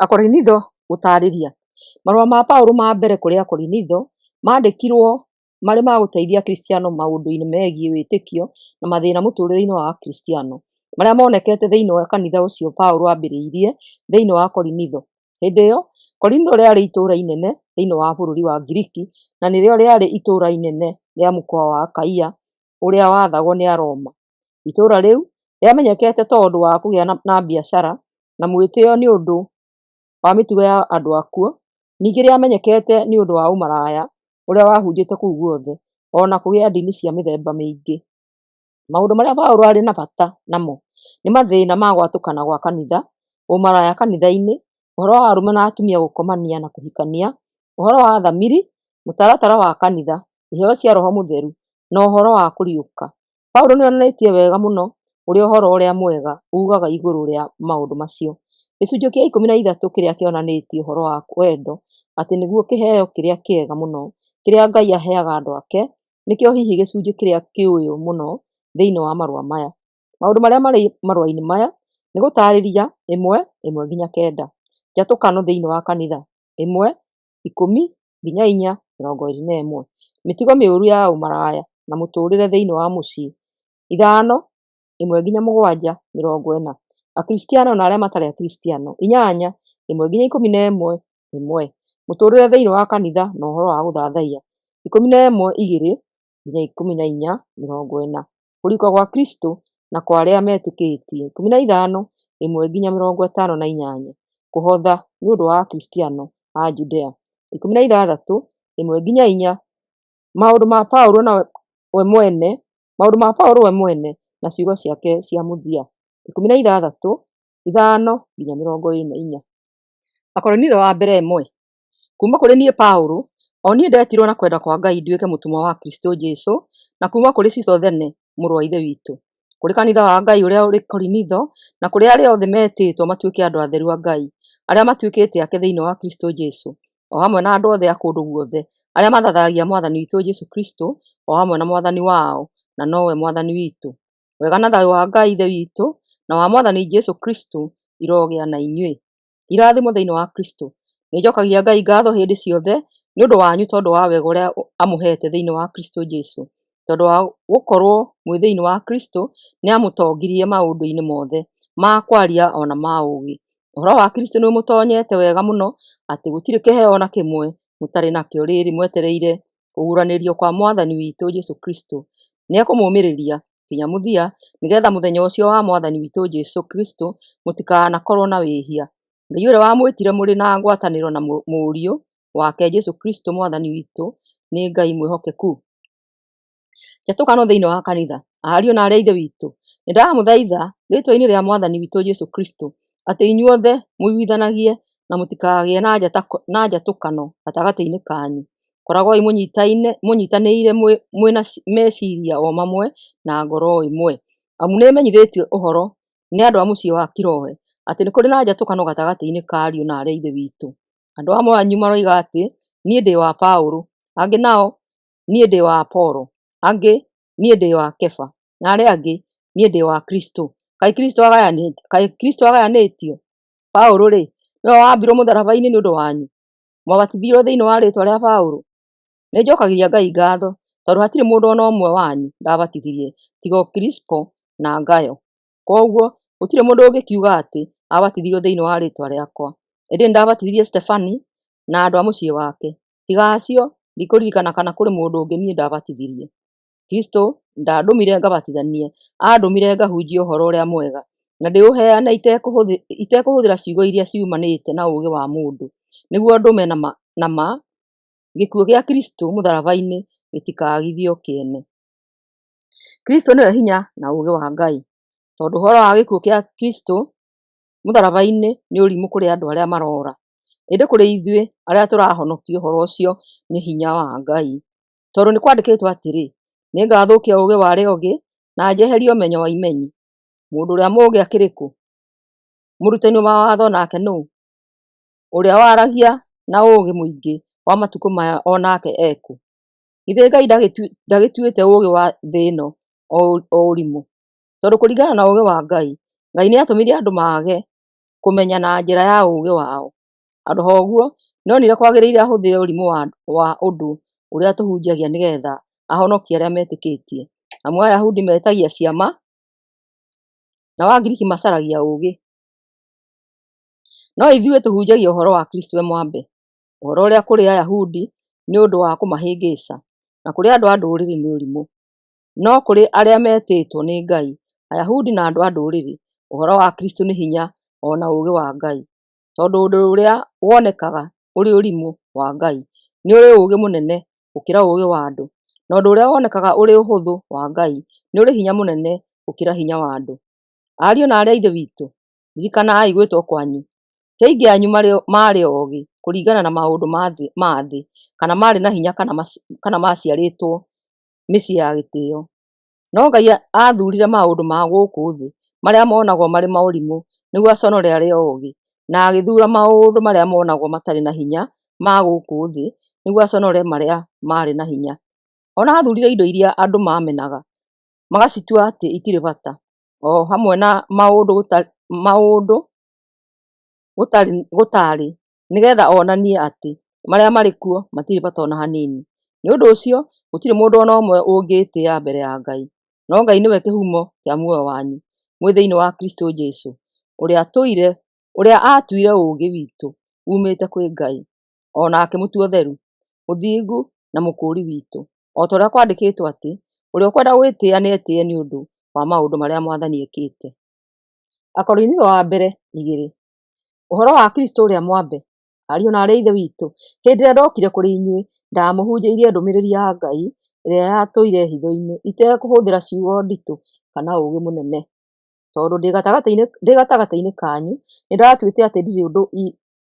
Akorinitho gũtaarĩria. Marũa ma Paũlũ ma mbere kũrĩ Akorinitho maandĩkirwo marĩ ma gũteithia Akristiano maũndũ-inĩ megiĩ wĩtĩkio na mathĩna mũtũũrĩre-inĩ wa Akristiano, marĩa monekete thĩinĩ wa kanitha ũcio Paũlũ aambĩrĩirie thĩinĩ wa Korinitho. Hĩndĩ ĩyo, Korinitho rĩarĩ itũũra inene thĩinĩ wa bũrũri wa Ngiriki na nĩrĩo rĩarĩ itũũra inene rĩa mũkoa wa Akaia ũrĩa waathagwo nĩ Aroma. Itũũra rĩu rĩamenyekete tondũ wa kũgĩa na biacara na mwĩtĩo nĩ ũndũ wa mĩtugo ya andũ akuo, ningĩ rĩamenyekete nĩ ũndũ wa ũmaraya ũrĩa wahunjĩte kũu guothe, o na kũgĩa ndini cia mĩthemba mĩingĩ. Maũndũ marĩa Paũlũ aarĩ na bata namo nĩ mathĩna ma gwatũkana gwa kanitha, ũmaraya kanitha-inĩ, ũhoro wa arũme na atumia gũkomania na kũhikania, ũhoro wa thamiri, mũtaratara wa kanitha, iheo cia Roho Mũtheru, na ũhoro wa kũriũka. Paũlũ nĩ onanĩtie wega mũno ũrĩa ũhoro ũrĩa mwega uugaga igũrũ rĩa maũndũ macio. Gĩcunjĩ kĩa 13 kĩrĩa kĩonanĩtie ũhoro wa wendo atĩ nĩguo kĩheo kĩrĩa kĩega mũno kĩrĩa Ngai aheaga andũ ake, nĩkĩo hihi gĩcunjĩ kĩrĩa kĩũyũ mũno thĩinĩ wa marũa maya. Maũndũ marĩa marĩ marũa-inĩ maya nĩ gũtaarĩria 1:1-9, njatũkano thĩinĩ wa kanitha 1:10-4:21, mĩtugo mĩũru ya ũmaraya na mũtũũrĩre thĩinĩ wa mũciĩ 5:1-7:40, Akristiano na arĩa matarĩ Akristiano 8:1-11:1, mũtũũrĩre thĩinĩ wa kanitha na ũhoro wa gũthathaiya 11:2-14:40, kũriũka gwa Kristo na kwa arĩa metĩkĩtie 15:1-58, kũhotha nĩ ũndũ wa Akristiano a Judea 16:1-4, maũndũ ma Paũlũ we mwene maũndũ ma Paũlũ we mwene na ciugo ciake cia mũthia 16:5-24. Akorinitho wa mbere 1. Kuuma kũrĩ niĩ Paũlũ, o niĩ ndeetirwo na kwenda kwa Ngai nduĩke mũtũmwo wa Kristũ Jesũ, na kuuma kũrĩ Sisothene mũrũ wa Ithe witũ, kũrĩ kanitha wa Ngai ũrĩa ũrĩ Korinitho, na kũrĩ arĩa othe metĩtwo matuĩke andũ atheru a Ngai, arĩa matuĩkĩte ake thĩinĩ wa Kristũ Jesũ, o hamwe na andũ othe a kũndũ guothe arĩa mathathayagia Mwathani witũ Jesũ Kristũ o hamwe na Mwathani wao, na nowe Mwathani witũ. Wega na thayũ wa Ngai Ithe witũ na wa Mwathani Jesũ Kristũ irogĩa na inyuĩ. Irathimo thĩinĩ wa Kristũ. Nĩnjokagia Ngai ngatho hĩndĩ ciothe nĩ ũndũ wanyu tondũ wa wega ũrĩa amũheete thĩinĩ wa Kristũ Jesũ. Tondũ wa gũkorwo mwĩ thĩinĩ wa Kristũ, nĩamũtongirie maũndũ-inĩ mothe ma kwaria o na ma ũũgĩ. Ũhoro wa Kristũ nĩũmũtoonyete wega mũno atĩ gũtirĩ kĩheo o na kĩmwe mũtarĩ nakĩo rĩrĩ mwetereire kũguũranĩrio kwa Mwathani witũ Jesũ Kristũ. Nĩekũmũũmĩrĩria nginya mũthia, nĩgeetha mũthenya ũcio wa Mwathani witũ Jesũ Kristũ mũtikanakorwo na wĩhia. Ngai ũrĩa wamwĩtire mũrĩ na ngwatanĩro na Mũriũ wake Jesũ Kristũ Mwathani witũ nĩ Ngai mwĩhokeku. Njatũkano thĩinĩ wa kanitha. Ariũ na aarĩ a Ithe witũ, nĩndamũthaitha rĩĩtwa-inĩ rĩa Mwathani witũ Jesũ Kristũ atĩ inyuothe mũiguithanagie na mũtikagĩe na njatũkano gatagatĩ-inĩ kanyu. Koragwoi mũnyiitanĩire mwĩ na meciiria o mamwe na ngoro o ĩmwe. Amu nĩmenyithĩtio ũhoro nĩ andũ a mũciĩ wa Kiloe atĩ nĩ kũrĩ na njatũkano gatagatĩ-inĩ ka ariũ na aarĩ a Ithe witũ. Andũ amwe anyu maroiga atĩ niĩ ndĩ wa Paũlũ, angĩ nao niĩ ndĩ wa Apolo, angĩ niĩ ndĩ wa Kefa, na arĩa angĩ niĩ ndĩ wa Kristũ. Kaĩ Kristũ agayanĩtio? Paũlũ-rĩ, nĩwe waambirwo mũtharaba-inĩ nĩ ũndũ wanyu? Mwabatithirio thĩinĩ wa rĩĩtwa rĩa Paũlũ? Nĩnjokagĩria Ngai ngatho tondũ hatirĩ mũndũ o na ũmwe wanyu ndabatithirie tiga o Kirisipo na Gayo. Kwoguo gũtirĩ mũndũ ũngĩkiuga atĩ aabatithirio thĩinĩ wa rĩĩtwa rĩakwa. Ĩndĩ nĩndabatithirie Stefani na andũ a mũciĩ wake. Tiga acio, ndikũririkana kana kũrĩ mũndũ ũngĩ niĩ ndabatithirie. Kristũ ndaandũmire ngabatithanie, aandũmire ngahunjie ũhoro ũrĩa mwega, na ndĩũheane itekũhũthĩra ciugo iria ciumanĩte na ũũgĩ wa mũndũ, nĩguo ndũme na ma gĩkuũ gĩa Kristũ mũtharaba-inĩ gĩtikaagithio kĩene. Kristũ nĩwe hinya na ũũgĩ wa Ngai. Tondũ ũhoro wa gĩkuũ kĩa Kristũ mũtharaba-inĩ nĩ ũrimũ kũrĩ andũ arĩa marora, ĩndĩ kũrĩ ithuĩ arĩa tũrahonokio ũhoro ũcio nĩ hinya wa Ngai. Tondũ nĩkwandĩkĩtwo atĩrĩ, nĩngathũkia ũũgĩ wa arĩa ogĩ, na njeherie ũmenyo wa imenyi. Mũndũ ũrĩa mũũgĩ akĩrĩ kũ? Mũrutani wa watho nake nũũ? Ũrĩa waragia na ũũgĩ mũingĩ wa matukũ maya o nake ekũ? Githĩ Ngai ndagĩtuĩte ũũgĩ wa thĩ ĩno o ũrimũ? Tondũ kũringana na ũũgĩ wa Ngai, Ngai nĩatũmire andũ mage kũmenya na njĩra ya ũũgĩ wao. Handũ ha ũguo, nĩonire kwagĩrĩire ahũthĩre ũrimũ wa ũndũ ũrĩa tũhunjagia nĩgeetha ahonokie arĩa metĩkĩtie. Amu Ayahudi metagia ciama, nao Angiriki macaragia ũũgĩ. No ithuĩ tũhunjagia ũhoro wa Kristũ e mwambe, ũhoro ũrĩa kũrĩ Ayahudi nĩ ũndũ wa kũmahĩngĩca, na kũrĩ andũ a Ndũrĩrĩ nĩ ũrimũ. No kũrĩ arĩa metĩtwo nĩ Ngai, Ayahudi na andũ a Ndũrĩrĩ, ũhoro wa Kristũ nĩ hinya o na ũũgĩ wa Ngai. Tondũ ũndũ ũrĩa wonekaga ũrĩ ũrimũ wa Ngai nĩ ũrĩ ũũgĩ mũnene gũkĩra ũũgĩ wa andũ, na ũndũ ũrĩa wonekaga ũrĩ ũhũthũ wa Ngai nĩ ũrĩ hinya mũnene gũkĩra hinya wa andũ. Ariũ na aarĩ a Ithe witũ, ririkanai gwĩtwo kwanyu. Ti aingĩ anyu maarĩ oogĩ kũringana na maũndũ ma thĩ, kana maarĩ na hinya kana maaciarĩtwo mĩciĩ ya gĩtĩo. No Ngai aathuurire maũndũ ma gũkũ thĩ marĩa monagwo marĩ ma ũrimũ nĩguo aconore arĩa oogĩ, na agĩthuura maũndũ marĩa monagwo matarĩ na hinya ma gũkũ thĩ nĩguo aconore marĩa marĩ na hinya. O na aathuurire indo iria andũ mamenaga, magacitua atĩ itirĩ bata, o hamwe na maũndũ gũtarĩ, nĩgeetha onanie atĩ marĩa marĩ kuo matirĩ bata o na hanini. Nĩ ũndũ ũcio gũtirĩ mũndũ o na ũmwe ũngĩĩtĩĩa mbere ya Ngai. No Ngai nĩwe kĩhumo kĩa muoyo wanyu, mwĩ thĩinĩ wa Kristũ Jesũ, ũrĩa aatuire ũũgĩ witũ uumĩte kwĩ Ngai, o na akĩmũtua ũtheru, ũthingu na mũkũũri witũ, o ta ũrĩa kwandĩkĩtwo atĩ, ũrĩa ũkwenda gwĩtĩĩa nĩetĩĩe nĩ ũndũ wa maũndũ marĩa Mwathani ekĩte. Akorinitho wa mbere igĩrĩ. Ũhoro wa Kristũ ũrĩa mwambe. Ariũ na aarĩ a Ithe witũ, hĩndĩ ĩrĩa ndokire kũrĩ inyuĩ, ndamũhunjĩirie ndũmĩrĩri ya Ngai ĩrĩa yatũire hitho-inĩ, itekũhũthĩra ciugo nditũ kana ũũgĩ mũnene. Tondũ ndĩ gatagatĩ-inĩ kanyu, nĩndatuĩte atĩ ndirĩ ũndũ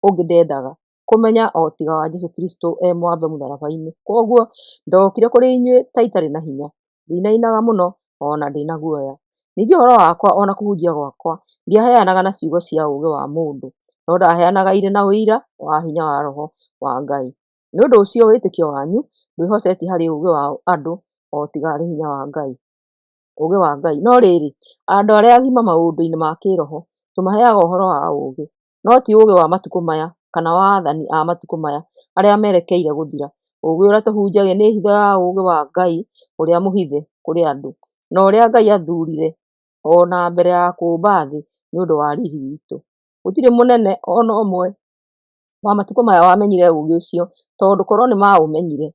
ũngĩ ndendaga kũmenya o tiga wa Jesũ Kristũ e mwambe mũtharaba-inĩ. Kwoguo ndokire kũrĩ inyuĩ ta itarĩ na hinya, ngĩinainaga mũno o na ndĩ na guoya. Ningĩ ũhoro wakwa o na kũhunjia gwakwa ndiaheanaga na ciugo cia ũũgĩ wa mũndũ, no ndaheanaga irĩ na ũira wa hinya wa Roho wa Ngai. Nĩ ũndũ ũcio wĩtĩkio wanyu ndwĩhocetie harĩ ũũgĩ wa andũ o tiga harĩ hinya wa Ngai, ũũgĩ wa Ngai. No rĩrĩ, andũ arĩa agima maũndũ-inĩ ma kĩĩroho tũmaheaga ũhoro wa ũũgĩ, no ti ũũgĩ wa matukũ maya kana wa aathani a matukũ maya arĩa merekeire gũthira. Ũũgĩ ũrĩa tũhunjagia nĩ hitho ya ũũgĩ wa Ngai ũrĩa mũhithe kũrĩ andũ, na ũrĩa Ngai aathuurire o na mbere ya kũũmba thĩ nĩ ũndũ wa riiri witũ. Gũtirĩ mũnene o na ũmwe wa matukũ maya wamenyire ũũgĩ ũcio, tondũ korwo nĩmaũmenyire,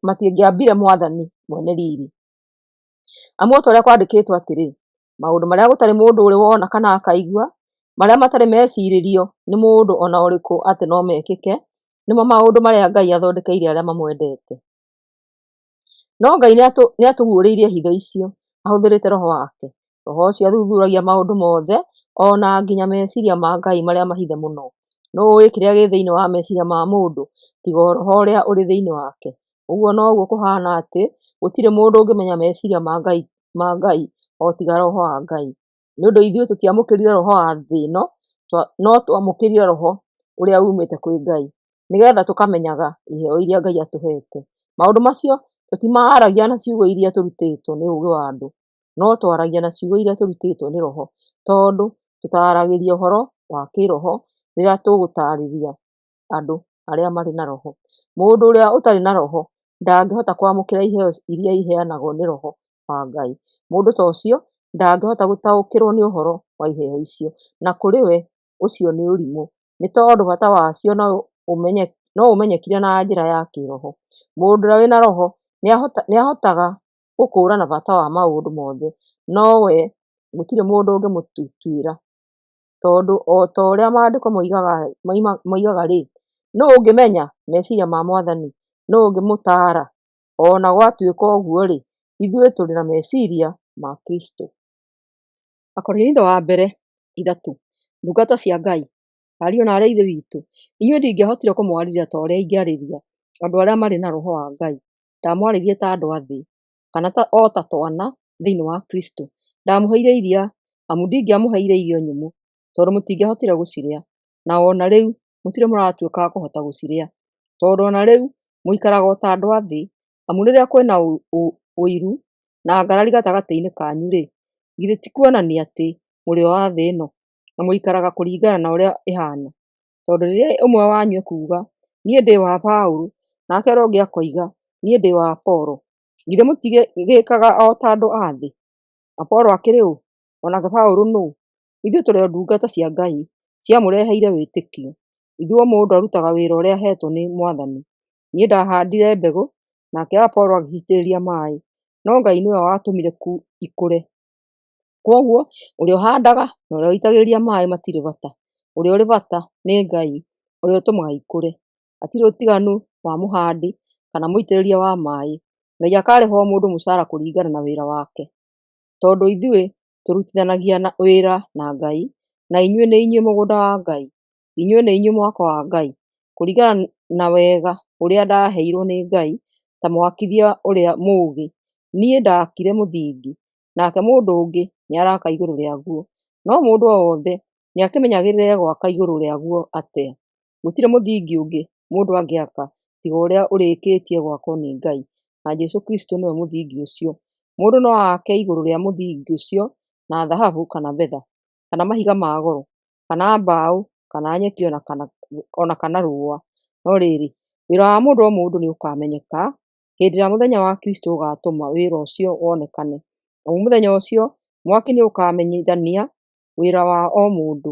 matingĩambire Mwathani mwene riiri. Amu o ta ũrĩa kwandĩkĩtwo atĩrĩ, maũndũ marĩa gũtarĩ mũndũ ũrĩ wona kana akaigua, marĩa matarĩ mecirĩrio nĩ mũndũ o na ũrĩkũ atĩ no mekĩke, nĩmo maũndũ marĩa Ngai athondekeire arĩa mamwendete. No Ngai nĩatũguũrĩirie hitho icio ahũthĩrĩte Roho wake. Roho ũcio athuthuragia maũndũ mothe, o na nginya meciiria ma Ngai marĩa mahithe mũno. Nũũ ũũĩ kĩrĩa gĩ thĩinĩ wa meciiria ma mũndũ tiga o roho ũrĩa ũrĩ thĩinĩ wake? Ũguo noguo kũhaana atĩ gũtirĩ mũndũ ũngĩmenya meciiria ma Ngai o tiga Roho wa Ngai. Nĩ ũndũ ithuĩ tũtiamũkĩrire roho wa thĩ ĩno, no twamũkĩrire Roho ũrĩa uumĩte kwĩ Ngai, nĩgeetha tũkamenyaga iheo iria Ngai atũheete. Maũndũ macio tũtimaaragia na ciugo iria tũrutĩtwo nĩ ũũgĩ wa andũ, no twaragia na ciugo iria tũrutĩtwo nĩ Roho, tondũ tũtaaragĩria ũhoro wa kĩĩroho rĩrĩa tũgũtaarĩria andũ arĩa marĩ na Roho. Mũndũ ũrĩa ũtarĩ na Roho ndangĩhota kwamũkĩra iheo iria iheanagwo nĩ Roho wa Ngai. Mũndũ ta ũcio ndangĩhota gũtaũkĩrwo nĩ ũhoro wa iheo icio, na kũrĩ we ũcio nĩ ũrimũ, nĩ tondũ bata wacio no ũmenyekire na njĩra ya kĩĩroho. Mũndũ ũrĩa wĩna Roho nĩahotaga gũkũũrana bata wa maũndũ mothe, no we gũtirĩ mũndũ ũngĩmũtuĩra. Tondũ o ta ũrĩa Maandĩko moigaga-rĩ, nũũ ũngĩmenya meciiria ma Mwathani? Nũũ ũngĩmũtaara? O na gwatuĩka ũguo-rĩ, ithuĩ tũrĩ na meciiria ma Kristũ. Akorinitho wa mbere ithatũ. Ndungata cia Ngai. Ariũ na aarĩ a Ithe witũ, inyuĩ ndingĩahotire kũmwarĩria ta ũrĩa ingĩarĩria andũ arĩa marĩ na Roho wa Ngai. Ndamwarĩirie ta andũ a thĩ, kana o ta twana thĩinĩ wa Kristũ. Ndamũheire iria, amu ndingĩamũheire irio nyũmũ, tondũ mũtingĩahotire gũcirĩa, na o na rĩu mũtirĩ mũratuĩka a kũhota gũcirĩa, tondũ o na rĩu mũikaraga o ta andũ a thĩ. Amu rĩrĩa kwĩ na ũiru na ngarari gatagatĩ-inĩ kanyu-rĩ, githĩ ti kuonania atĩ mũrĩ o a thĩ ĩno? na mũikaraga kũringana na ũrĩa ĩhaana? Tondũ rĩrĩa ũmwe wanyu ekuuga, “Niĩ ndĩ wa Paũlũ,” nake ũrĩa ũngĩ akoiga, “Niĩ ndĩ wa Apolo,” githĩ mũtigĩĩkaga o ta andũ a thĩ? Apolo akĩrĩ ũ? O nake Paũlũ nũũ? Ithuĩ tũrĩ o ndungata cia Ngai ciamũreheire wĩtĩkio. Ithuĩ o mũndũ arutaga wĩra ũrĩa aheetwo nĩ Mwathani. Niĩ ndaahaandire mbegũ, nake Apolo agĩciitĩrĩria maaĩ, no Ngai nĩwe watũmire ikũre. Kwoguo, ũrĩa ũhaandaga na ũrĩa ũitagĩrĩria maaĩ matirĩ bata; ũrĩa ũrĩ bata nĩ Ngai, ũrĩa ũtũmaga ikũre. Hatirĩ ũtiganu wa mũhandi kana mũitĩrĩria wa maaĩ; Ngai akaarĩha o mũndũ mũcaara kũringana na wĩra wake. Tondũ ithuĩ tũrutithanagia wĩra na Ngai, na inyuĩ nĩ inyuĩ mũgũnda wa Ngai; inyuĩ nĩ inyuĩ mwako wa Ngai. Kũringana na wega ũrĩa ndaaheirwo nĩ Ngai ta mwakithia ũrĩa mũũgĩ, niĩ ndaakire mũthingi, nake mũndũ ũngĩ nĩaraaka igũrũ rĩaguo. No mũndũ o wothe nĩakĩmenyagĩrĩre egwaka igũrũ rĩaguo atĩa. Gũtirĩ mũthingi ũngĩ mũndũ angĩaka tiga ũrĩa ũrĩkĩtie gwakwo nĩ Ngai, na Jesũ Kristũ nĩwe mũthingi ũcio. Mũndũ no aake igũrũ rĩa mũthingi ũcio na thahabu kana betha, kana mahiga ma goro, kana mbaũ, kana nyeki o na kana rũũa. No rĩrĩ, wĩra wa mũndũ o mũndũ nĩũkamenyeka hĩndĩ ĩrĩa mũthenya wa Kristũ ũgaatũma wĩra ũcio wonekane, naguo mũthenya ũcio mwaki nĩũkamenyithania wĩra wa o mũndũ.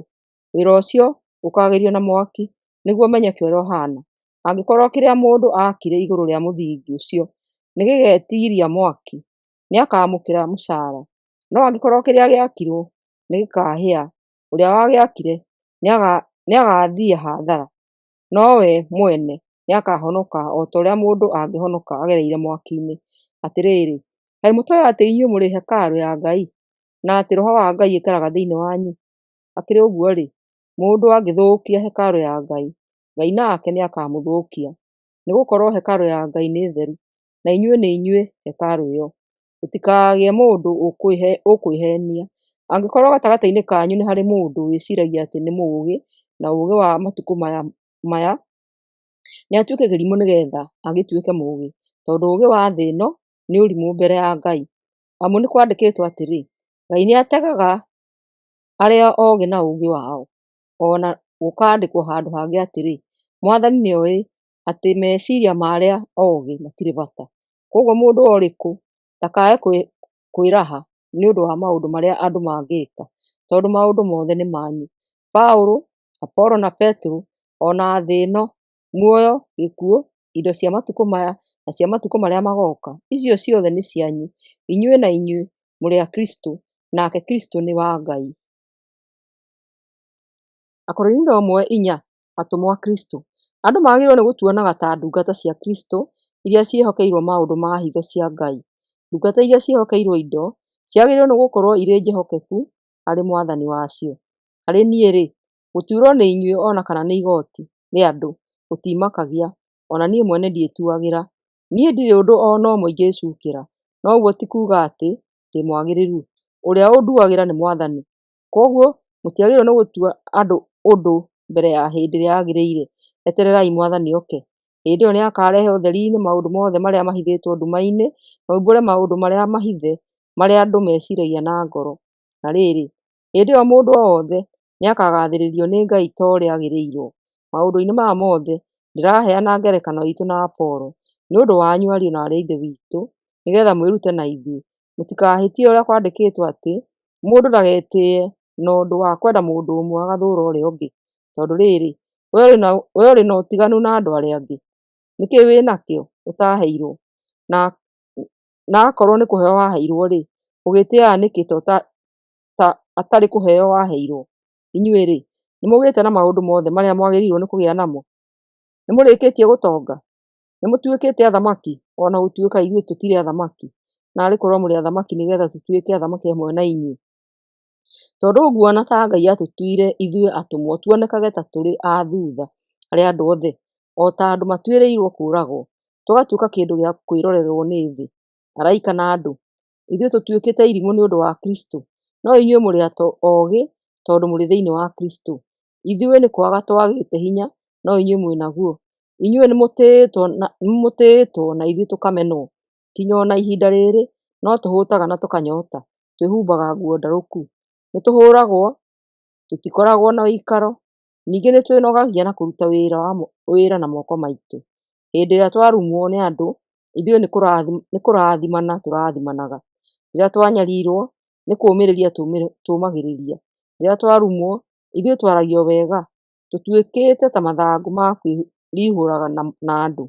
Wĩra ũcio ũkaagerio na mwaki nĩguo ũmenyeke ũrĩa ũhaana. Angĩkorwo kĩrĩa mũndũ aakire igũrũ rĩa mũthingi ũcio nĩgĩgetiiria mwaki, nĩakamũkĩra mũcaara; no angĩkorwo kĩrĩa gĩakirwo nĩgĩkahĩa, ũrĩa wagĩakire nĩagathiĩ hathara, no we mwene nĩakahonoka o ta ũrĩa mũndũ angĩhonoka agereire mwaki-inĩ. Atĩrĩrĩ, kaĩ mũtooĩ atĩ inyuĩ mũrĩ hekarũ ya Ngai, na atĩ Roho wa Ngai aikaraga thĩinĩ wanyu? Hakĩrĩ ũguo-rĩ, mũndũ angĩthũkia hekarũ ya Ngai, Ngai nake nĩakamũthũkia, nĩgũkorwo hekarũ ya Ngai nĩ theru, na inyuĩ nĩ inyuĩ hekarũ ĩyo. Gũtikagĩe mũndũ ũkwĩheenia: Angĩkorwo gatagatĩ-inĩ kanyu nĩ harĩ mũndũ wĩciiragia atĩ nĩ mũũgĩ na ũũgĩ wa matukũ maya, nĩatuĩke kĩrimũ nĩgeetha agĩtuĩke mũũgĩ. Tondũ ũũgĩ wa thĩ ĩno nĩ ũrimũ mbere ya Ngai. Amu nĩ kwandĩkĩtwo atĩrĩ, “Ngai nĩategaga arĩa oogĩ na ũũgĩ wao,” o na gũkaandĩkwo handũ hangĩ atĩrĩ, “Mwathani nĩoĩ atĩ meciiria ma arĩa oogĩ matirĩ bata.” Kwoguo mũndũ o na ũrĩkũ ndakae kwĩraha nĩ ũndũ wa maũndũ marĩa andũ mangĩĩka, tondũ maũndũ mothe nĩ manyu: Paũlũ, Apolo, na Petero, o na thĩ ĩno, muoyo, gĩkuũ, indo cia matukũ maya na cia matukũ marĩa magooka, icio ciothe nĩ cianyu inyuĩ, na inyuĩ mũrĩ a Kristũ, nake Kristũ nĩ wa Ngai. Akorinitho 1:4. Atũmwo a Kristũ. Andũ magĩrĩirwo nĩ gũtuonaga ta ndungata cia Kristũ iria ciĩhokeirwo maũndũ ma hitho cia Ngai. Ndungata iria ciĩhokeirwo indo ciagĩrĩirwo nĩgũkorwo irĩ njĩhokeku harĩ mwathani wacio. Harĩ niĩ-rĩ, gũtuĩrwo nĩ inyuĩ o na kana nĩ igooti rĩa andũ gũtimakagia, o na niĩ mwene ndiĩtuagĩra. Niĩ ndirĩ ũndũ o na ũmwe ingĩĩcuukĩra, no ũguo ti kuuga atĩ ndĩ mwagĩrĩru. Ũrĩa ũnduagĩra nĩ Mwathani. Kwoguo mũtiagĩrĩirwo nĩ gũtua andũ ũndũ mbere ya hĩndĩ ĩrĩa yagĩrĩire; etererai Mwathani oke. Hĩndĩ ĩyo nĩakarehe ũtheri-inĩ maũndũ mothe marĩa mahithĩtwo nduma-inĩ, na oimbũre maũndũ marĩa mahithe marĩa andũ meciiragia na ngoro. Na rĩrĩ, hĩndĩ ĩyo mũndũ o wothe nĩakagathĩrĩrio nĩ Ngai ta ũrĩa agĩrĩirwo. Maũndũ-inĩ maya mothe ndĩraheana ngerekano iitũ na Apolo nĩ ũndũ wanyu ariũ na aarĩ a Ithe witũ, nĩgeetha mwĩrute na ithuĩ. Mũtikahĩtie ũrĩa kwandĩkĩtwo atĩ, “Mũndũ ndagetĩĩe na ũndũ wa kwenda mũndũ ũmwe agathũũra ũrĩa ũngĩ.” Tondũ rĩrĩ, wee ũrĩ na ũtiganu na andũ arĩa angĩ? Nĩ kĩĩ wĩ nakĩo ũtaaheirwo? Na akorwo nĩ kũheo waheirwo-rĩ, ũgĩĩtĩĩaga nĩkĩ ta atarĩ kũheo waheirwo? Inyuĩ-rĩ, nĩmũgĩĩte na maũndũ mothe marĩa mwagĩrĩirwo nĩ kũgĩa namo? Nĩmũrĩkĩtie gũtonga? Nĩmũtuĩkĩte athamaki, o na gũtuĩka ithuĩ tũtirĩ athamaki? Naarĩ korwo mũrĩ athamaki nĩgeetha tũtuĩke athamaki hamwe na inyuĩ! Tondũ nguona ta Ngai aatũtuire ithuĩ atũmwo tuonekage ta tũrĩ a thuutha harĩ andũ othe, o ta andũ matuĩrĩirwo kũũragwo, tũgatuĩka kĩndũ gĩa kwĩrorerwo nĩ thĩ, araika, na andũ. Ithuĩ tũtuĩkĩte irimũ nĩ ũndũ wa Kristũ, no inyuĩ mũrĩ oogĩ tondũ mũrĩ thĩinĩ wa Kristũ. Ithuĩ nĩ kwaga twagĩte hinya, no inyuĩ mwĩ naguo. Inyuĩ nĩmũtĩĩtwo na ithuĩ tũkamenwo. Kinya o na ihinda rĩrĩ no tũhũtaga na tũkanyota, twĩhumbaga nguo ndarũku. Nĩtũhũũragwo, Tũtikoragwo na ũikaro, ningĩ nĩtwĩnogagia na kũruta wĩra na moko maitũ. Hĩndĩ ĩrĩa twarumwo nĩ andũ, ithuĩ nĩ kũrathimana tũrathimanaga; rĩrĩa twanyarirwo, nĩ kũũmĩrĩria tũũmagĩrĩria; rĩrĩa twarumwo, ithuĩ twaragia o wega. Tũtuĩkĩte ta mathangũ ma kwĩrihũra na andũ,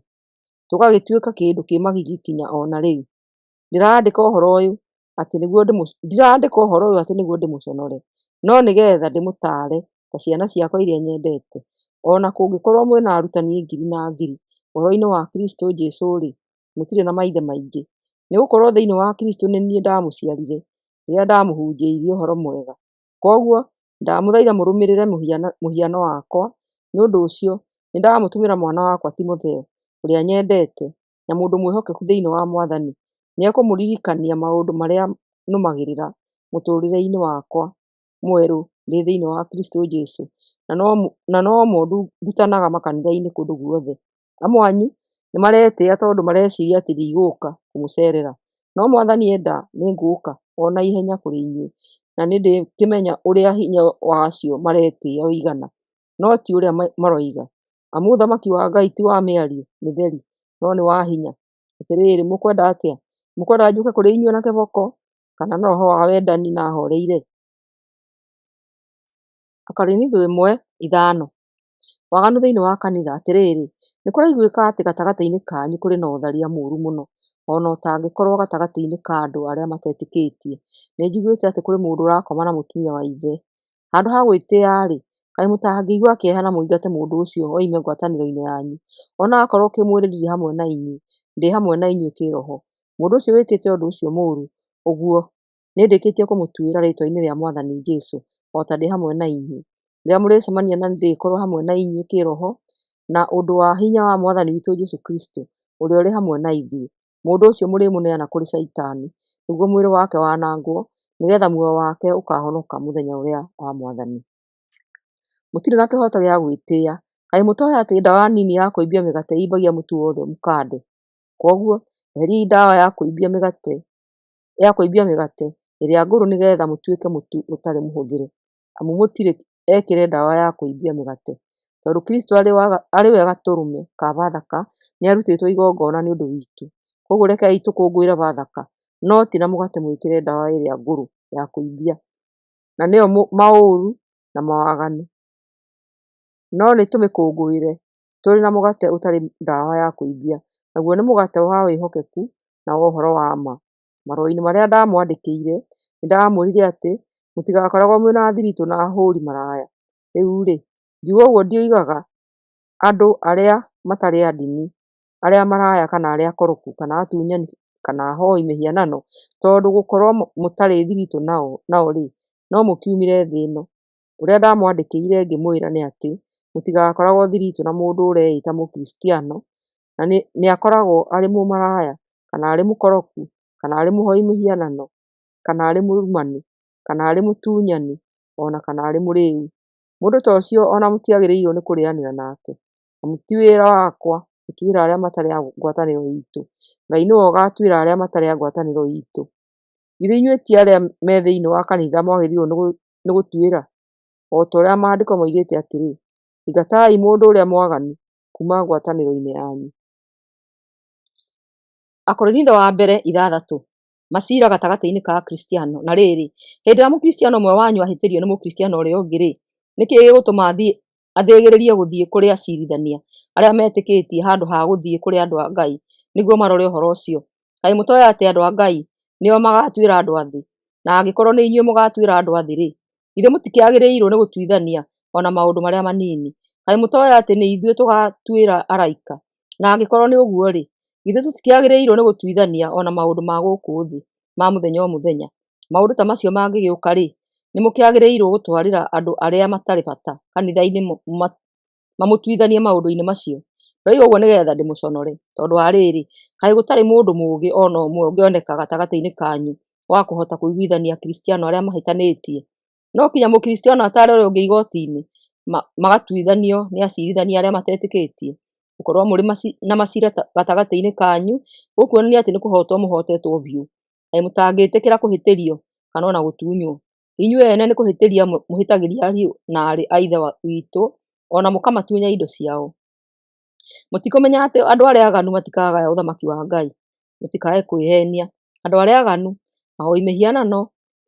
tũgagĩtuĩka kĩndũ kĩ magigi kinya o na rĩu. Ndiraandĩka ũhoro ũyũ atĩ nĩguo ndĩmũconore, no nĩ getha ndĩmũtaare ta ciana ciakwa iria nyendete. O na kũngĩkorũo mwĩ na arutani ngiri na ngiri ũhoro-inĩ wa Kristo Jesu-rĩ, mũtirĩ na maithe maingĩ. Nĩ gũkorũo thĩinĩ wa Kristo nĩ niĩ ndamũciarire rĩrĩa ndamũhunjĩirie Ũhoro Mwega. Kwoguo, ndamũthaitha mũrũmĩrĩre mũhiano wakwa. Nĩ ũndũ ũcio nĩndamũtũmĩra mwana wakwa Timotheo, ũrĩa nyendete, na mũndũ mwĩhokeku thĩinĩ wa Mwathani. Nĩekũmũririkania maũndũ marĩa nũmagĩrĩra mũtũũrĩre-inĩ wakwa mwerũ ndĩ thĩinĩ wa Kristũ Jesũ, na nomo ndutanaga makanitha-inĩ kũndũ guothe. Amwe anyu nĩmaretĩĩa tondũ mareciiria atĩ ndigũũka kũmũceerera. No Mwathani enda, nĩngũũka o na ihenya kũrĩ inyuĩ, na nĩndĩkĩmenya ũrĩa hinya wa acio maretĩĩa ũigana, no ti ũrĩa maroiga. Amu ũthamaki wa Ngai ti wa mĩario mĩtheri, no nĩ wa hinya. Atĩrĩrĩ, mũkwenda atĩa? Mũkwenda njũke kũrĩ inyuĩ na kĩboko, kana na roho wa wendani na hooreire? Akorintho 1:5. Waganu thĩinĩ wa kanitha. Atĩrĩrĩ, nĩkũraiguĩka atĩ gatagatĩ-inĩ kanyu kũrĩ na ũtharia mũũru mũno, o na ũtangĩkorũo gatagatĩ-inĩ ka andũ arĩa matetĩkĩtie: Nĩnjiguĩte atĩ kũrĩ mũndũ ũrakoma na mũtumia wa ithe. Handũ ha gwĩtĩĩa-rĩ, kaĩ mũtangĩigua kĩeha na mũingate mũndũ ũcio oime ngwatanĩro-inĩ yanyu? O na akorwo kĩ-mwĩrĩ ndirĩ hamwe na inyuĩ, ndĩ hamwe na inyuĩ kĩĩroho. Mũndũ ũcio wĩkĩte ũndũ ũcio mũũru ũguo nĩndĩkĩtie kũmũtuĩra rĩĩtwa-inĩ rĩa Mwathani Jesũ, o ta ndĩ hamwe na inyuĩ. Rĩrĩa mũrĩcemania na nĩndĩĩkorwo hamwe na inyuĩ kĩĩroho, na ũndũ wa hinya wa Mwathani witũ Jesũ Kristũ, ũrĩa ũrĩ hamwe na ithuĩ, mũndũ ũcio mũrĩmũneana kũrĩ Shaitani nĩguo mwĩrĩ wake wanangwo, nĩgeetha muoyo wake ũkaahonoka mũthenya ũrĩa wa Mwathani. Mũtirĩ na kĩhooto gĩa gwĩtĩĩa. Kaĩ mũtooĩ atĩ ndawa nini ya kũimbia mĩgate ĩimbagia mũtu wothe mũkande? Kwoguo, eheriai ndawa ya kũimbia mĩgate ĩrĩa ngũrũ nĩgeetha mũtuĩke mũtu ũtarĩ mũhũthĩre, amu mũtirĩ ekĩre ndawa ya kũimbia mĩgate. Tondũ Kristũ, arĩ we Gatũrũme ka Bathaka, nĩarutĩtwo igongona nĩ ũndũ witũ. Kwoguo rekei tũkũngũĩre Bathaka, no ti na mũgate mwĩkĩre ndawa ĩrĩa ngũrũ ya kũimbia, na nĩyo maũru na mawaganu, no nĩtũmĩkũngũĩre tũrĩ na mũgate ũtarĩ ndawa ya kũimbia, naguo nĩ mũgate wa wĩhokeku na wa ũhoro wa ma. Marũa-inĩ marĩa ndamwandĩkĩire, nĩndamwĩrire atĩ mũtigakoragwo mwĩ na thiritũ na ahũũri maraya. Rĩu-rĩ, ngiuga ũguo ndioigaga andũ arĩa matarĩ a ndini, arĩa maraya kana arĩa akoroku kana atunyani kana ahooi mĩhianano, tondũ gũkorwo mũtarĩ thiritũ nao-rĩ, no mũkiumire thĩ ĩno. Ũrĩa ndamwandĩkĩire ngĩmwĩra nĩ atĩ mũtigakoragwo thiritũ na mũndũ ũreĩta Mũkristiano na nĩakoragwo arĩ mũmaraya kana arĩ mũkoroku kana arĩ mũhooi mĩhianano kana arĩ mũrumani kana arĩ mũtunyani o na kana arĩ mũrĩĩu. Mũndũ ta ũcio o na mũtiagĩrĩirwo nĩ kũrĩanĩra nake. Amu ti wĩra wakwa gũtuĩra arĩa matarĩ a ngwatanĩro iitũ, Ngai nĩwe ũgaatuĩra arĩa matarĩ a ngwatanĩro iitũ. Githĩ inyuĩ ti arĩa me thĩinĩ wa kanitha mwagĩrĩirwo nĩ gũtuĩra? O ta ũrĩa Maandĩko moigĩte atĩrĩ, “Ingatai mũndũ ũrĩa mwaganu kuuma ngwatanĩro-inĩ yanyu.” Akorintho wa mbere ithathatũ. Maciira gatagatĩ-inĩ ka Akristiano. Na rĩrĩ, hĩndĩ ĩrĩa Mũkristiano ũmwe wanyu ahĩtĩrio nĩ Mũkristiano ũrĩa ũngĩ-rĩ, nĩ kĩĩ gĩgũtũma athĩgĩrĩrie gũthiĩ kũrĩ aciirithania arĩa metĩkĩtie handũ ha gũthiĩ kũrĩ andũ a Ngai nĩguo marore ũhoro ũcio? Kaĩ mũtooĩ atĩ andũ a Ngai nĩo magaatuĩra andũ a thĩ? Na angĩkorwo nĩ inyuĩ mũgaatuĩra andũ a thĩ-rĩ, githĩ mũtikĩagĩrĩirwo nĩ gũtuithania o na maũndũ marĩa manini? Kaĩ mũtooĩ atĩ nĩ ithuĩ tũgaatuĩra araika? Na angĩkorwo nĩ ũguo-rĩ, githĩ tũtikĩagĩrĩirwo nĩ gũtuithania o na maũndũ ma gũkũ thĩ ma mũthenya o mũthenya? Maũndũ ta macio mangĩgĩũka-rĩ, nĩmũkĩagĩrĩirwo gũtwarĩra andũ arĩa matarĩ bata kanitha-inĩ mamũtuithanie maũndũ-inĩ macio? Ndoiga ũguo nĩgeetha ndĩmũconore. Tondũ wa rĩrĩ, kaĩ gũtarĩ mũndũ mũũgĩ o na ũmwe ũngĩoneka gatagatĩ-inĩ kanyu wa kũhota kũiguithania Akristiano arĩa mahĩtanĩtie? No kinya Mũkristiano atware ũrĩa ũngĩ igooti-inĩ magatuithanio nĩ aciirithania arĩa matetĩkĩtie? Gũkorwo mũrĩ na maciira gatagatĩ-inĩ kanyu gũkuonania atĩ nĩkũhootwo mũhootetwo biũ. Kaĩ mũtangĩtĩkĩra kũhĩtĩrio kana o na gũtunywo? Inyuĩ ene nĩ kũhĩtĩria mũhĩtagĩria ariũ na aarĩ a Ithe witũ, o na mũkamatunya indo ciao. Mũtikũmenya atĩ andũ arĩa aaganu matikagaya ũthamaki wa Ngai? Mũtikae kwĩheenia: andũ arĩa aaganu, ahooi mĩhianano,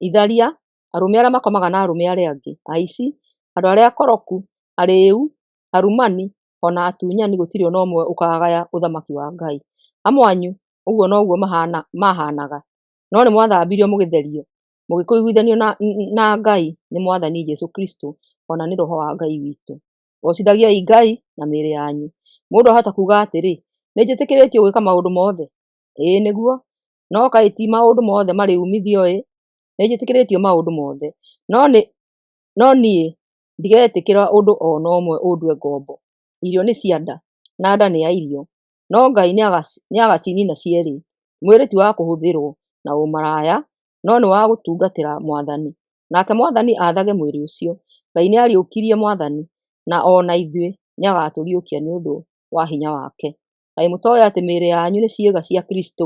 itharia, arũme arĩa makomaga na arũme arĩa angĩ, aici, andũ arĩa akoroku, arĩĩu, arumani, o na atunyani gũtirĩ o na ũmwe ũkaagaya ũthamaki wa Ngai. Amwe anyu ũguo noguo maahaanaga. No nĩmwathambirio mũgĩtherio, mũgĩkĩiguithanio na Ngai nĩ Mwathani Jesũ Kristũ, o na nĩ Roho wa Ngai witũ. Goocithagiai Ngai na mĩĩrĩ yanyu. Mũndũ ahota kuuga atĩrĩ, "Nĩnjĩtĩkĩrĩtio gwĩka maũndũ mothe." Ĩĩ nĩguo, no kaĩ ti maũndũ mothe marĩ uumithio-ĩ! Nĩnjĩtĩkĩrĩtio maũndũ mothe, no niĩ ndigetĩkĩra ũndũ o na ũmwe ũndue ngombo. Irio nĩ cia nda, na nda nĩ ya irio, no Ngai nĩagacinina cierĩ. Mwĩrĩ ti wa kũhũthĩrwo na ũmaraya, no nĩ wa gũtungatĩra Mwathani, nake Mwathani aathage mwĩrĩ ũcio. Ngai nĩariũkirie Mwathani, na o na ithuĩ nĩagatũriũkia nĩ ũndũ wa hinya wake. Kaĩ mũtooĩ atĩ mĩĩrĩ yanyu nĩ ciĩga cia Kristũ?